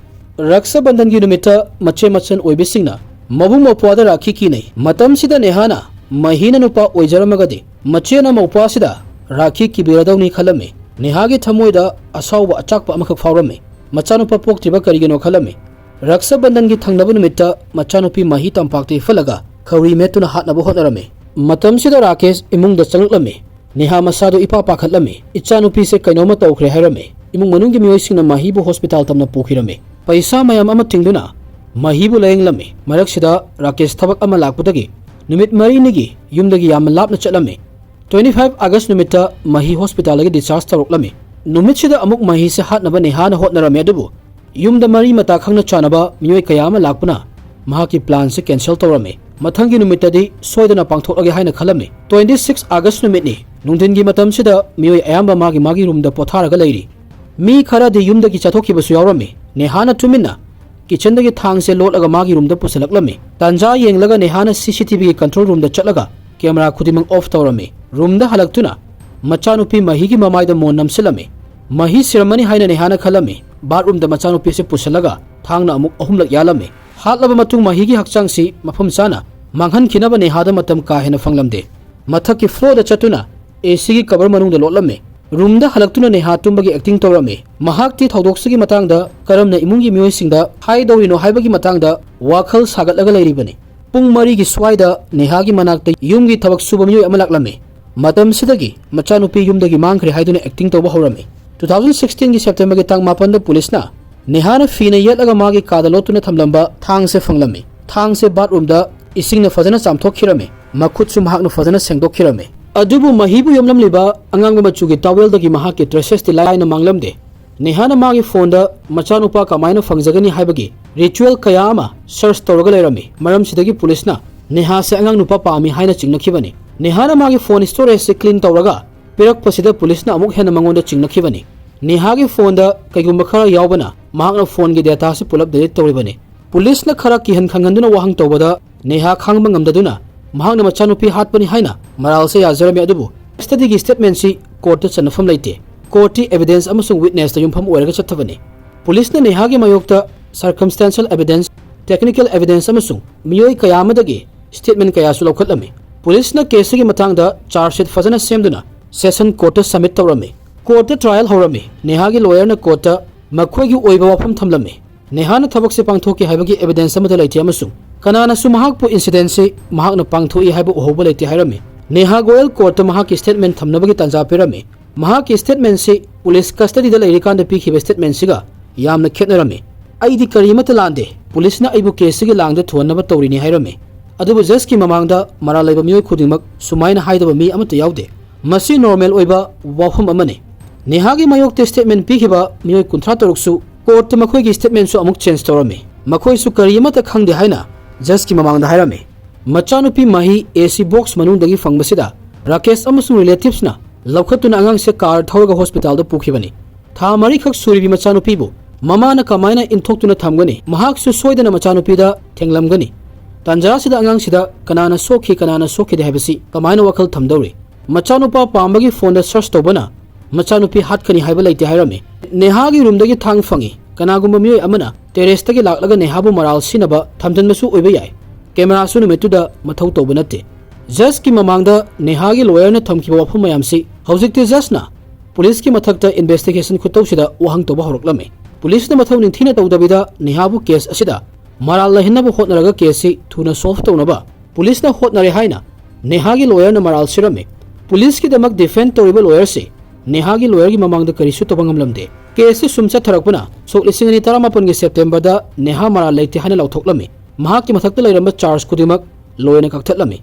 ꯔꯛꯁꯥ ꯕꯟꯙꯟꯒꯤ ꯅꯨꯃꯤꯠꯇ ꯃꯆꯦ ꯃꯆꯟ ꯑꯣꯏꯕꯤꯁꯤꯡꯅ ꯃꯕꯨꯡ ꯃꯧꯄ꯭ꯋꯥꯗ ꯔꯥꯈꯤ ꯀꯤꯅꯩ꯫ ꯃꯇꯝꯁꯤꯗ ꯅꯦꯍꯥꯅ ꯃꯍꯤꯅ ꯅꯨꯄꯥ ꯑꯣꯏꯖꯔꯝꯃꯒꯗꯤ ꯃꯆꯦꯅ ꯃꯧꯄ꯭ꯋꯥꯁꯤꯗ ꯔꯥꯈꯤ ꯀꯤꯕꯤꯔꯗꯧꯅꯤ ꯈꯜꯂꯝꯃꯤ꯫ ꯅꯦꯍꯥꯒꯤ ꯊꯃꯣꯏꯗ ꯑꯁꯥꯎꯕ ꯑꯆꯥꯛꯄ ꯑꯃꯈꯛ ꯐꯥꯎꯔꯝꯃꯤ꯫ ꯃꯆꯥꯅꯨꯄꯥ ꯄꯣꯛꯇ꯭ꯔꯤꯕ ꯀꯔꯤꯒꯤꯅꯣ ꯈꯜꯂꯝꯃꯤ꯫ ꯔꯛꯁꯥ ꯕꯟꯙꯟꯒꯤ ꯊꯪꯅꯕ ꯅꯨꯃꯤꯠꯇ ꯃꯆꯥꯅꯨꯄꯤ ꯃꯍꯤ ꯇꯝꯄꯥꯛꯇ ꯏꯐꯠꯂꯒ ꯈꯧꯔꯤ ꯃꯦꯠꯇꯨꯅ ꯍꯥꯠꯅꯕ ꯍꯣꯠꯅꯔꯝꯃꯤ꯫ ꯃꯇꯝꯁꯤꯗ ꯔꯥꯀꯦꯁ ꯏꯃꯨꯡꯗ ꯆꯪꯂꯛꯂꯝꯃꯤ꯫ ꯅꯦꯍꯥ ꯃꯁꯥꯗꯨ ꯏꯄꯥ ꯄꯥꯈꯠꯂꯝꯃꯤ꯫ "ꯏꯆꯥꯅꯨꯄꯤꯁꯦ ꯀꯩꯅꯣꯝꯃ ꯇꯧꯈ꯭ꯔꯦ" ꯍꯥꯏꯔꯝꯃꯤ꯫ ꯏꯃꯨꯡ ꯃꯅꯨꯡꯒꯤ ꯃꯤꯑꯣꯏꯁꯤꯡꯅ ꯃꯍꯤꯕꯨ ꯍꯣꯁꯄꯤꯇꯥꯜ ꯇꯝꯅ ꯄꯨꯈꯤꯔꯝꯃꯤ꯫ ꯄꯩꯁꯥ ꯃꯌꯥꯝ ꯑꯃ ꯇꯤꯡꯗꯨꯅ ꯃꯍꯤꯕꯨ ꯂꯥꯌꯦꯡꯂꯝꯃꯤ꯫ ꯃꯔꯛꯁꯤꯗ ꯔꯥꯀꯦꯁ ꯊꯕꯛ ꯑꯃ ꯂꯥꯛꯄꯗꯒꯤ ꯅꯨꯃꯤꯠ ꯃꯔꯤꯅꯤꯒꯤ ꯌꯨꯝꯗꯒꯤ ꯌꯥꯝꯅ ꯂꯥꯞꯅ ꯆꯠꯂꯝꯃꯤ꯫ Twenty five August ꯅꯨꯃꯤꯠꯇ ꯃꯍꯤ ꯍꯣꯁꯄꯤꯇꯥꯜꯗꯒꯤ discharge ꯇꯧꯔꯛꯂꯝꯃꯤ꯫ ꯅꯨꯃꯤꯠꯁꯤꯗ ꯑꯃꯨꯛ ꯃꯍꯤꯁꯦ ꯍꯥꯠꯅꯕ ꯅꯦꯍꯥꯅ ꯍꯣꯠꯅꯔꯝꯃꯤ, ꯑꯗꯨꯕꯨ ꯌꯨꯝꯗ ꯃꯔꯤ ꯃꯇꯥ ꯈꯪꯅ ꯆꯥꯟꯅꯕ ꯃꯤꯑꯣꯏ ꯀꯌꯥ ꯑꯃ ꯂꯥꯛꯄꯅ ꯃꯍꯥꯛꯀꯤ plan ꯁꯦ cancel ꯇꯧꯔꯝꯃꯤ꯫ ꯃꯊꯪꯒꯤ ꯅꯨꯃꯤꯠꯇꯗꯤ ꯁꯣꯏꯗꯅ ꯄꯥꯡꯊꯣꯛꯂꯒꯦ ꯍꯥꯏꯅ ꯈꯜꯂꯝꯃꯤ꯫ Twenty six August ꯅꯨꯃꯤꯠꯅꯤ꯫ ꯅꯨꯡꯊꯤꯟꯒꯤ ꯃꯇꯝꯁꯤꯗ ꯃꯤꯑꯣꯏ ꯑꯌꯥꯝꯕ ꯃꯥꯒꯤ ꯃꯥꯒꯤ ꯔꯨꯝꯗ ꯄꯣꯊꯥꯔꯒ ꯂꯩꯔꯤ꯫ ꯃꯤ ꯈꯔꯗꯤ ꯌꯨꯝꯗꯒꯤ ꯆꯠꯊꯣꯛꯈꯤꯕꯁꯨ ꯌꯥꯎꯔꯝꯃꯤ꯫ ꯅꯦꯍꯥꯅ ꯇꯨꯃꯤꯟꯅ ꯀꯤꯆꯟꯗꯒꯤ ꯊꯥꯡꯁꯦ ꯂꯣꯠꯂꯒ ꯃꯥꯒꯤ ꯔꯨꯝꯗ ꯄꯨꯁꯤꯜꯂꯛꯂꯝꯃꯤ꯫ ꯇꯥꯟꯖꯥ ꯌꯦꯡꯂꯒ ꯅꯦꯍꯥꯅ C C T V ꯒꯤ control room ꯗ ꯆꯠꯂꯒ camera ꯈꯨꯗꯤꯡꯃꯛ off ꯇꯧꯔꯝꯃꯤ꯫ ꯔꯨꯝꯗ ꯍꯜꯂꯛꯇꯨꯅ ꯃꯆꯥꯅꯨꯄꯤ ꯃꯍꯤꯒꯤ ꯃꯃꯥꯏꯗ ꯃꯣꯟ ꯅꯝꯁꯤꯜꯂꯝꯃꯤ꯫ ꯃꯍꯤ ꯁꯤꯔꯝꯃꯅꯤ ꯍꯥꯏꯅ ꯅꯦꯍꯥꯅ ꯈꯜꯂꯝꯃꯤ꯫ Bathroom ꯗ ꯃꯆꯥꯅꯨꯄꯤꯁꯤ ꯄꯨꯁꯤꯜꯂꯒ ꯊꯥꯡꯅ ꯑꯃꯨꯛ ꯑꯍꯨꯝꯂꯛ ꯌꯥꯜꯂꯝꯃꯤ꯫ ꯍꯥꯠꯂꯕ ꯃꯇꯨꯡ ꯃꯍꯤꯒꯤ ꯍꯛꯆꯥꯡꯁꯤ ꯃꯐꯝ ꯆꯥꯅ ꯃꯥꯡꯍꯟꯈꯤꯅꯕ ꯅꯦꯍꯥꯗ ꯃꯇꯝ ꯀꯥ ꯍꯦꯟꯅ ꯐꯪꯂꯝꯗꯦ꯫ ꯃꯊꯛꯀꯤ floor ꯗ ꯆꯠꯇꯨꯅ A C ꯒꯤ cover ꯃꯅꯨꯡꯗ ꯂꯣꯠꯂꯝꯃꯤ꯫ ꯔꯨꯝꯗ ꯍꯜꯂꯛꯇꯨꯅ ꯅꯦꯍꯥ ꯇꯨꯝꯕꯒꯤ acting ꯇꯧꯔꯝꯃꯤ꯫ ꯃꯍꯥꯛꯇꯤ ꯊꯧꯗꯣꯛꯁꯤꯒꯤ ꯃꯇꯥꯡꯗ ꯀꯔꯝꯅ ꯏꯃꯨꯡꯒꯤ ꯃꯤꯑꯣꯏꯁꯤꯡꯗ ꯍꯥꯏꯗꯧꯔꯤꯅꯣ ꯍꯥꯏꯕꯒꯤ ꯃꯇꯥꯡꯗ ꯋꯥꯈꯜ ꯁꯥꯒꯠꯂꯒ ꯂꯩꯔꯤꯕꯅꯤ꯫ ꯄꯨꯡ ꯃꯔꯤꯒꯤ ꯁ꯭ꯋꯥꯏꯗ ꯅꯦꯍꯥꯒꯤ ꯃꯅꯥꯛꯇ ꯌꯨꯝꯒꯤ ꯊꯕꯛ ꯁꯨꯕ ꯃꯤꯑꯣꯏ ꯑꯃ ꯂꯥꯛꯂꯝꯃꯤ꯫ ꯃꯇꯝꯁꯤꯗꯒꯤ ꯃꯆꯥꯅꯨꯄꯤ ꯌꯨꯝꯗꯒꯤ ꯃꯥꯡꯈ꯭ꯔꯦ ꯍꯥꯏꯗꯨꯅ acting ꯇꯧꯕ ꯍꯧꯔꯝꯃꯤ꯫ Two thousand sixteen ꯒꯤ September ꯒꯤ ꯇꯥꯡ ꯃꯥꯄꯟꯗ ꯄꯨꯂꯤꯁꯅ ꯅꯦꯍꯥꯅ ꯐꯤꯅ ꯌꯦꯠꯂꯒ ꯃꯥꯒꯤ ꯀꯥꯗ ꯂꯣꯠꯇꯨꯅ ꯊꯝꯂꯝꯕ ꯊꯥꯡꯁꯦ ꯐꯪꯂꯝꯃꯤ꯫ ꯊꯥꯡꯁꯦ bathroom ꯗ ꯏꯁꯤꯡꯅ ꯐꯖꯅ ꯆꯥꯝꯊꯣꯛꯈꯤꯔꯝꯃꯤ꯫ ꯃꯈꯨꯠꯁꯨ ꯃꯍꯥꯛꯅ ꯐꯖꯅ ꯁꯦꯡꯗꯣꯛꯈꯤꯔꯝꯃꯤ꯫ ꯑꯗꯨꯕꯨ ꯃꯍꯤꯕꯨ ꯌꯣꯝꯂꯝꯂꯤꯕ ꯑꯉꯥꯡꯕ ꯃꯆꯨꯒꯤ towel ꯗꯒꯤ ꯃꯍꯥꯛꯀꯤ traces ꯇꯤ ꯂꯥꯏꯅ ꯃꯥꯡꯂꯝꯗꯦ꯫ ꯅꯦꯍꯥꯅ ꯃꯥꯒꯤ phone ꯗ ꯃꯆꯥꯅꯨꯄꯥ ꯀꯃꯥꯏꯅ ꯐꯪꯖꯒꯅꯤ ꯍꯥꯏꯕꯒꯤ ritual ꯀꯌꯥ ꯑꯃ search ꯇꯧꯔꯒ ꯂꯩꯔꯝꯃꯤ꯫ ꯃꯔꯝꯁꯤꯗꯒꯤ ꯄꯨꯂꯤꯁꯅ ꯅꯦꯍꯥꯁꯦ ꯑꯉꯥꯡ ꯅꯨꯄꯥ ꯄꯥꯝꯃꯤ ꯍꯥꯏꯅ ꯆꯤꯡꯅꯈꯤꯕꯅꯤ꯫ ꯅꯦꯍꯥꯅ ꯃꯥꯒꯤ phone storage ꯁꯤ clean ꯇꯧꯔꯒ ꯄꯤꯔꯛꯄꯁꯤꯗ ꯄꯨꯂꯤꯁꯅ ꯑꯃꯨꯛ ꯍꯦꯟꯅ ꯃꯉꯣꯟꯗ ꯆꯤꯡꯅꯈꯤꯕꯅꯤ꯫ ꯅꯦꯍꯥꯒꯤ phone ꯗ ꯀꯩꯒꯨꯝꯕ ꯈꯔ ꯌꯥꯎꯕꯅ ꯃꯍꯥꯛꯅ phone ꯒꯤ data ꯁꯤ ꯄꯨꯂꯞ delete ꯇꯧꯔꯤꯕꯅꯤ꯫ ꯄꯨꯂꯤꯁꯅ ꯈꯔ ꯀꯤꯍꯟ ꯈꯪꯍꯟꯗꯨꯅ ꯋꯥꯍꯪ ꯇꯧꯕꯗ ꯅꯦꯍꯥ ꯈꯥꯡꯕ ꯉꯝꯗꯗꯨꯅ ꯃꯍꯥꯛꯅ ꯃꯆꯥꯅꯨꯄꯤ ꯍꯥꯠꯄꯅꯤ ꯍꯥꯏꯅ ꯃꯔꯥꯜꯁꯦ ꯌꯥꯖꯔꯝꯃꯤ, ꯑꯗꯨꯕꯨ custody ꯒꯤ statement ꯁꯤ court ꯇ ꯆꯟꯅꯐꯝ ꯂꯩꯇꯦ꯫ Court ꯇꯤ evidence ꯑꯃꯁꯨꯡ witness ꯇ ꯌꯨꯝꯐꯝ ꯑꯣꯏꯔꯒ ꯆꯠꯊꯕꯅꯤ꯫ ꯄꯨꯂꯤꯁꯅ ꯅꯦꯍꯥꯒꯤ ꯃꯥꯌꯣꯛꯇ circumstantial evidence, technical evidence ꯑꯃꯁꯨꯡ ꯃꯤꯑꯣꯏ ꯀꯌꯥ ꯑꯃꯗꯒꯤ statement ꯀꯌꯥꯁꯨ ꯂꯧꯈꯠꯂꯝꯃꯤ꯫ ꯄꯨꯂꯤꯁꯅ case ꯁꯤꯒꯤ ꯃꯇꯥꯡꯗ charge sheet ꯐꯖꯅ ꯁꯦꯝꯗꯨꯅ session court ꯇ submit ꯇꯧꯔꯝꯃꯤ꯫ ꯀꯣꯔꯠꯇ ꯇ꯭ꯔꯥꯏꯌꯦꯜ ꯍꯧꯔꯝꯃꯤ꯫ ꯅꯦꯍꯥꯒꯤ ꯂꯣꯌꯔꯅ ꯀꯣꯔꯠꯇ ꯃꯈꯣꯏꯒꯤ ꯑꯣꯏꯕ ꯋꯥꯐꯝ ꯊꯝꯂꯝꯃꯤ꯫ ꯅꯦꯍꯥꯅ ꯊꯕꯛꯁꯦ ꯄꯥꯡꯊꯣꯛꯈꯤ ꯍꯥꯏꯕꯒꯤ ꯑꯦꯚꯤꯗꯦꯟꯁ ꯑꯃꯠꯇ ꯂꯩꯇꯦ ꯑꯃꯁꯨꯡ ꯀꯅꯥꯅꯁꯨ ꯃꯍꯥꯛꯄꯨ ꯏꯟꯁꯤꯗꯦꯟꯁꯤ ꯃꯍꯥꯛꯅ ꯄꯥꯡꯊꯣꯛꯏ ꯍꯥꯏꯕ ꯎꯍꯧꯕ ꯂꯩꯇꯦ ꯍꯥꯏꯔꯝꯃꯤ꯫ ꯅꯦꯍꯥ ꯒꯣꯌꯜ ꯀꯣꯔꯠꯇ ꯃꯍꯥꯛꯀꯤ ꯁ꯭ꯇꯦꯠꯃꯦꯟ ꯊꯝꯅꯕꯒꯤ ꯇꯥꯟꯖꯥ ꯄꯤꯔꯝꯃꯤ꯫ ꯃꯍꯥꯛꯀꯤ ꯁ꯭ꯇꯦꯠꯃꯦꯟꯁꯤ ꯄꯨꯂꯤꯁ ꯀꯁꯇꯗꯤꯗ ꯂꯩꯔꯤꯀꯥꯟꯗ ꯄꯤꯈꯤꯕ ꯁ꯭ꯇꯦꯠꯃꯦꯟꯁꯤꯒ ꯌꯥꯝꯅ ꯈꯦꯠꯅꯔꯝꯃꯤ꯫ "ꯑꯩꯗꯤ ꯀꯔꯤꯃꯠꯇ ꯂꯥꯟꯗꯦ꯫ ꯄꯨꯂꯤꯁꯅ ꯑꯩꯕꯨ ꯀꯦꯁꯁꯤꯒꯤ ꯂꯥꯡꯗ ꯊꯨꯍꯟꯅꯕ ꯇꯧꯔꯤꯅꯤ" ꯍꯥꯏꯔꯝꯃꯤ꯫ ꯑꯗꯨꯕꯨ ꯖꯖꯀꯤ ꯃꯃꯥꯡꯗ ꯃꯔꯥꯜ ꯂꯩꯕ ꯃꯤꯑꯣꯏ ꯈꯨꯗꯤꯡꯃꯛ ꯁꯨꯃꯥꯏꯅ ꯍꯥꯏꯗꯕ ꯃꯤ ꯑꯃꯠꯇ ꯌꯥꯎꯗꯦ꯫ ꯃꯁꯤ ꯅꯣꯔꯃꯦꯜ ꯑꯣꯏꯕ ꯋꯥꯐꯝ ꯑꯃꯅꯤ꯫ ꯅꯦꯍꯥꯒꯤ ꯃꯥꯌꯣꯛꯇ ꯁ꯭ꯇꯦꯠꯃꯦꯟ ꯄꯤꯈꯤꯕ ꯃꯤꯑꯣꯏ ꯀꯨꯟꯊ꯭ꯔꯥ ꯇꯔꯨꯛꯁꯨ ꯀꯣꯔꯠꯇ ꯃꯈꯣꯏꯒꯤ ꯁ꯭ꯇꯦꯠꯃꯦꯟꯁꯨ ꯑꯃꯨꯛ ꯆꯦꯟꯖ ꯇꯧꯔꯝꯃꯤ꯫ ꯃꯈꯣꯏꯁꯨ ꯀꯔꯤ ꯑꯃꯠꯇ ꯈꯪꯗꯦ ꯍꯥꯏꯅ ꯖꯖꯀꯤ ꯃꯃꯥꯡꯗ ꯍꯥꯏꯔꯝꯃꯤ꯫ ꯃꯆꯥꯅꯨꯄꯤ ꯃꯍꯤ ꯑꯦ ꯁꯤ ꯕꯣꯛꯁ ꯃꯅꯨꯡꯗꯒꯤ ꯐꯪꯕꯁꯤꯗ ꯔꯥꯀꯦꯁ ꯑꯃꯁꯨꯡ ꯔꯤꯂꯦꯇꯤꯚꯁꯅ ꯂꯧꯈꯠꯇꯨꯅ ꯑꯉꯥꯡꯁꯦ ꯀꯥꯔ ꯊꯧꯔꯒ ꯍꯣꯁꯄꯤꯇꯥꯜꯗ ꯄꯨꯈꯤꯕꯅꯤ꯫ ꯊꯥ ꯃꯔꯤꯈꯛ ꯁꯨꯔꯤꯕꯤ ꯃꯆꯥꯅꯨꯄꯤꯕꯨ ꯃꯃꯥꯅ ꯀꯃꯥꯏꯅ ꯏꯟꯊꯣꯛꯇꯨꯅ ꯊꯝꯒꯅꯤ? ꯃꯍꯥꯛꯁꯨ ꯁꯣꯏꯗꯅ ꯃꯆꯥꯅꯨꯄꯤꯗ ꯊꯦꯡꯂꯝꯒꯅꯤ꯫ ꯇꯥꯟꯖꯥꯁꯤꯗ ꯑꯉꯥꯡꯁꯤꯗ ꯀꯅꯥꯅ ꯁꯣꯛꯈꯤ, ꯀꯅꯥꯅ ꯁꯣꯛꯈꯤꯗꯦ ꯍꯥꯏꯕꯁꯤ ꯀꯃꯥꯏꯅ ꯋꯥꯈꯜ ꯊꯝꯗꯧꯔꯤ? ꯃꯆꯥꯅꯨꯄꯥ ꯄꯥꯝꯕꯒꯤ ꯐꯣꯟꯗ ꯁꯔꯆ ꯇꯧꯕꯅ ꯃꯆꯥꯅꯨꯄꯤ ꯍꯥꯠꯀꯅꯤ ꯍꯥꯏꯕ ꯂꯩꯇꯦ ꯍꯥꯏꯔꯝꯃꯤ꯫ ꯅꯦꯍꯥꯒꯤ ꯔꯨꯝꯗꯒꯤ ꯊꯥꯡ ꯐꯪꯉꯤ꯫ ꯀꯅꯥꯒꯨꯝꯕ ꯃꯤꯑꯣꯏ ꯑꯃꯅ ꯇꯦꯔꯦꯁꯇꯒꯤ ꯂꯥꯛꯂꯒ ꯅꯦꯍꯥꯕꯨ ꯃꯔꯥꯜ ꯁꯤꯅꯕ ꯊꯝꯖꯤꯟꯕꯁꯨ ꯑꯣꯏꯕ ꯌꯥꯏ꯫ ꯀꯦꯃꯦꯔꯥꯁꯨ ꯅꯨꯃꯤꯠꯇꯨꯗ ꯃꯊꯧ ꯇꯧꯕ ꯅꯠꯇꯦ꯫ ꯖꯖꯀꯤ ꯃꯃꯥꯡꯗ ꯅꯦꯍꯥꯒꯤ ꯂꯣꯌꯔꯅ ꯊꯝꯈꯤꯕ ꯋꯥꯐꯝ ꯃꯌꯥꯝꯁꯤ ꯍꯧꯖꯤꯛꯇꯤ ꯖꯖꯅ ꯄꯨꯂꯤꯁꯀꯤ ꯃꯊꯛꯇ ꯏꯟꯚꯦꯁꯇꯤꯒꯦꯁꯟ ꯈꯨꯇꯧꯁꯤꯗ ꯋꯥꯍꯪ ꯇꯧꯕ ꯍꯧꯔꯛꯂꯝꯃꯤ꯫ ꯄꯨꯂꯤꯁꯅ ꯃꯊꯧ ꯅꯤꯡꯊꯤꯅ ꯇꯧꯗꯕꯤꯗ ꯅꯦꯍꯥꯕꯨ ꯀꯦꯁ ꯑꯁꯤꯗ ꯃꯔꯥꯜ ꯂꯩꯍꯟꯅꯕ ꯍꯣꯠꯅꯔꯒ ꯀꯦꯁꯁꯤ ꯊꯨꯅ ꯁꯣꯜꯚ ꯇꯧꯅꯕ ꯄꯨꯂꯤꯁꯅ ꯍꯣꯠꯅꯔꯦ ꯍꯥꯏꯅ ꯅꯦꯍꯥꯒꯤ ꯂꯣꯌꯔꯅ ꯃꯔꯥꯜ ꯁꯤꯔꯝꯃꯤ꯫ ꯄꯨꯂꯤꯁꯀꯤꯗꯃꯛ ꯗꯤꯐꯦꯟꯗ ꯇꯧꯔꯤꯕ ꯂꯣꯌꯔꯁꯤ ꯅꯦꯍꯥꯒꯤ ꯂꯣꯌꯔꯒꯤ ꯃꯃꯥꯡꯗ ꯀꯔꯤꯁꯨ ꯇꯧꯕ ꯉꯝꯂꯝꯗꯦ꯫ ꯀꯦꯁꯁꯤ ꯁꯨꯝ ꯆꯠꯊꯔꯛꯄꯅ ꯁꯣꯛ ꯂꯤꯁꯤꯡ ꯑꯅꯤ ꯇꯔꯥꯃꯥꯄꯟꯒꯤ ꯁꯦꯞꯇꯦꯝꯕꯔꯗ ꯅꯦꯍꯥ ꯃꯔꯥꯜ ꯂꯩꯇꯦ ꯍꯥꯏꯅ ꯂꯥꯎꯊꯣꯛꯂꯝꯃꯤ꯫ ꯃꯍꯥꯛꯀꯤ ꯃꯊꯛꯇ ꯂꯩꯔꯝꯕ ꯆꯥꯔꯖ ꯈꯨꯗꯤꯡꯃꯛ ꯂꯣꯌꯔꯅ ꯀꯛꯊꯠꯂꯝꯃꯤ꯫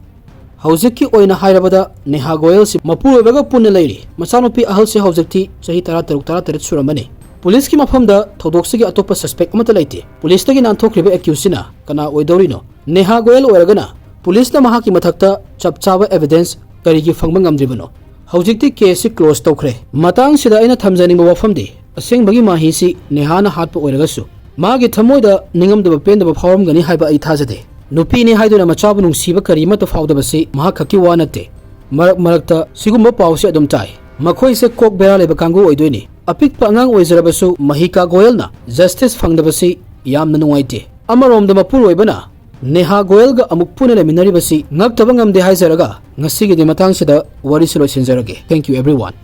ꯍꯧꯖꯤꯛꯀꯤ ꯑꯣꯏꯅ ꯍꯥꯏꯔꯕꯗ ꯅꯦꯍꯥ ꯒꯣꯌꯜꯁꯤ ꯃꯄꯨꯔꯣꯏꯕꯒ ꯄꯨꯟꯅ ꯂꯩꯔꯤ꯫ ꯃꯆꯥꯅꯨꯄꯤ ꯑꯍꯜꯁꯤ ꯍꯧꯖꯤꯛꯇꯤ ꯆꯍꯤ ꯇꯔꯥ ꯇꯔꯨꯛ, ꯇꯔꯥ ꯇꯔꯦꯠ ꯁꯨꯔꯝꯃꯅꯤ꯫ ꯄꯨꯂꯤꯁꯀꯤ ꯃꯐꯝꯗ ꯊꯧꯗꯣꯛꯁꯤꯒꯤ ꯑꯇꯣꯞꯄ ꯁꯁꯄꯦꯛ ꯑꯃꯠꯇ ꯂꯩꯇꯦ꯫ ꯄꯨꯂꯤꯁꯇꯒꯤ ꯅꯥꯟꯊꯣꯛꯈ꯭ꯔꯤꯕ ꯑꯦꯀ꯭ꯌꯨꯁꯁꯤꯅ ꯀꯅꯥ ꯑꯣꯏꯗꯧꯔꯤꯅꯣ? ꯅꯦꯍꯥ ꯒꯣꯌꯜ ꯑꯣꯏꯔꯒꯅ ꯄꯨꯂꯤꯁꯅ ꯃꯍꯥꯛꯀꯤ ꯃꯊꯛꯇ ꯆꯞ ꯆꯥꯕ ꯑꯦꯚꯤꯗꯦꯟꯁ ꯀꯔꯤꯒꯤ ꯐꯪꯕ ꯉꯝꯗ꯭ꯔꯤꯕꯅꯣ? ꯍꯧꯖꯤꯛꯇꯤ ꯀꯦꯁꯁꯤ ꯀ꯭ꯂꯣꯖ ꯇꯧꯈ꯭ꯔꯦ꯫ ꯃꯇꯥꯡꯁꯤꯗ ꯑꯩꯅ ꯊꯝꯖꯅꯤꯡꯕ ꯋꯥꯐꯝꯗꯤ, ꯑꯁꯦꯡꯕꯒꯤ ꯃꯍꯤꯁꯤ ꯅꯦꯍꯥꯅ ꯍꯥꯠꯄ ꯑꯣꯏꯔꯒꯁꯨ, ꯃꯥꯒꯤ ꯊꯃꯣꯏꯗ ꯅꯤꯡꯉꯝꯗꯕ ꯄꯦꯟꯗꯕ ꯐꯥꯎꯔꯝꯒꯅꯤ ꯍꯥꯏꯕ ꯑꯩ ꯊꯥꯖꯗꯦ꯫ ꯅꯨꯄꯤꯅꯤ ꯍꯥꯏꯗꯨꯅ ꯃꯆꯥꯕꯨ ꯅꯨꯡꯁꯤꯕ ꯀꯔꯤ ꯑꯃꯠꯇ ꯐꯥꯎꯗꯕꯁꯤ ꯃꯍꯥꯛ ꯈꯛꯀꯤ ꯋꯥ ꯅꯠꯇꯦ꯫ ꯃꯔꯛ ꯃꯔꯛꯇ ꯁꯤꯒꯨꯝꯕ ꯄꯥꯎꯁꯤ ꯑꯗꯨꯝ ꯇꯥꯏ꯫ ꯃꯈꯣꯏꯁꯦ ꯀꯣꯛ ꯕꯦꯔꯥ ꯂꯩꯕ ꯀꯥꯡꯕꯨ ꯑꯣꯏꯗꯣꯏꯅꯤ꯫ ꯑꯄꯤꯛꯄ ꯑꯉꯥꯡ ꯑꯣꯏꯖꯔꯕꯁꯨ ꯃꯍꯤꯀꯥ ꯒꯣꯌꯜꯅ ꯖꯁꯇꯤꯁ ꯐꯪꯗꯕꯁꯤ ꯌꯥꯝꯅ ꯅꯨꯡꯉꯥꯏꯇꯦ꯫ ꯑꯃꯔꯣꯝꯗ ꯃꯄꯨꯔꯣꯏꯕꯅ ꯅꯦꯍꯥ ꯒꯣꯌꯜꯒ ꯑꯃꯨꯛ ꯄꯨꯟꯅ ꯂꯩꯃꯤꯟꯅꯔꯤꯕꯁꯤ ꯉꯛꯇꯕ ꯉꯝꯗꯦ ꯍꯥꯏꯖꯔꯒ ꯉꯁꯤꯒꯤꯗꯤ ꯃꯇꯥꯡꯁꯤꯗ ꯋꯥꯔꯤꯁꯤ ꯂꯣꯏꯁꯤꯟꯖꯔꯒꯦ꯫ Thank you everyone꯫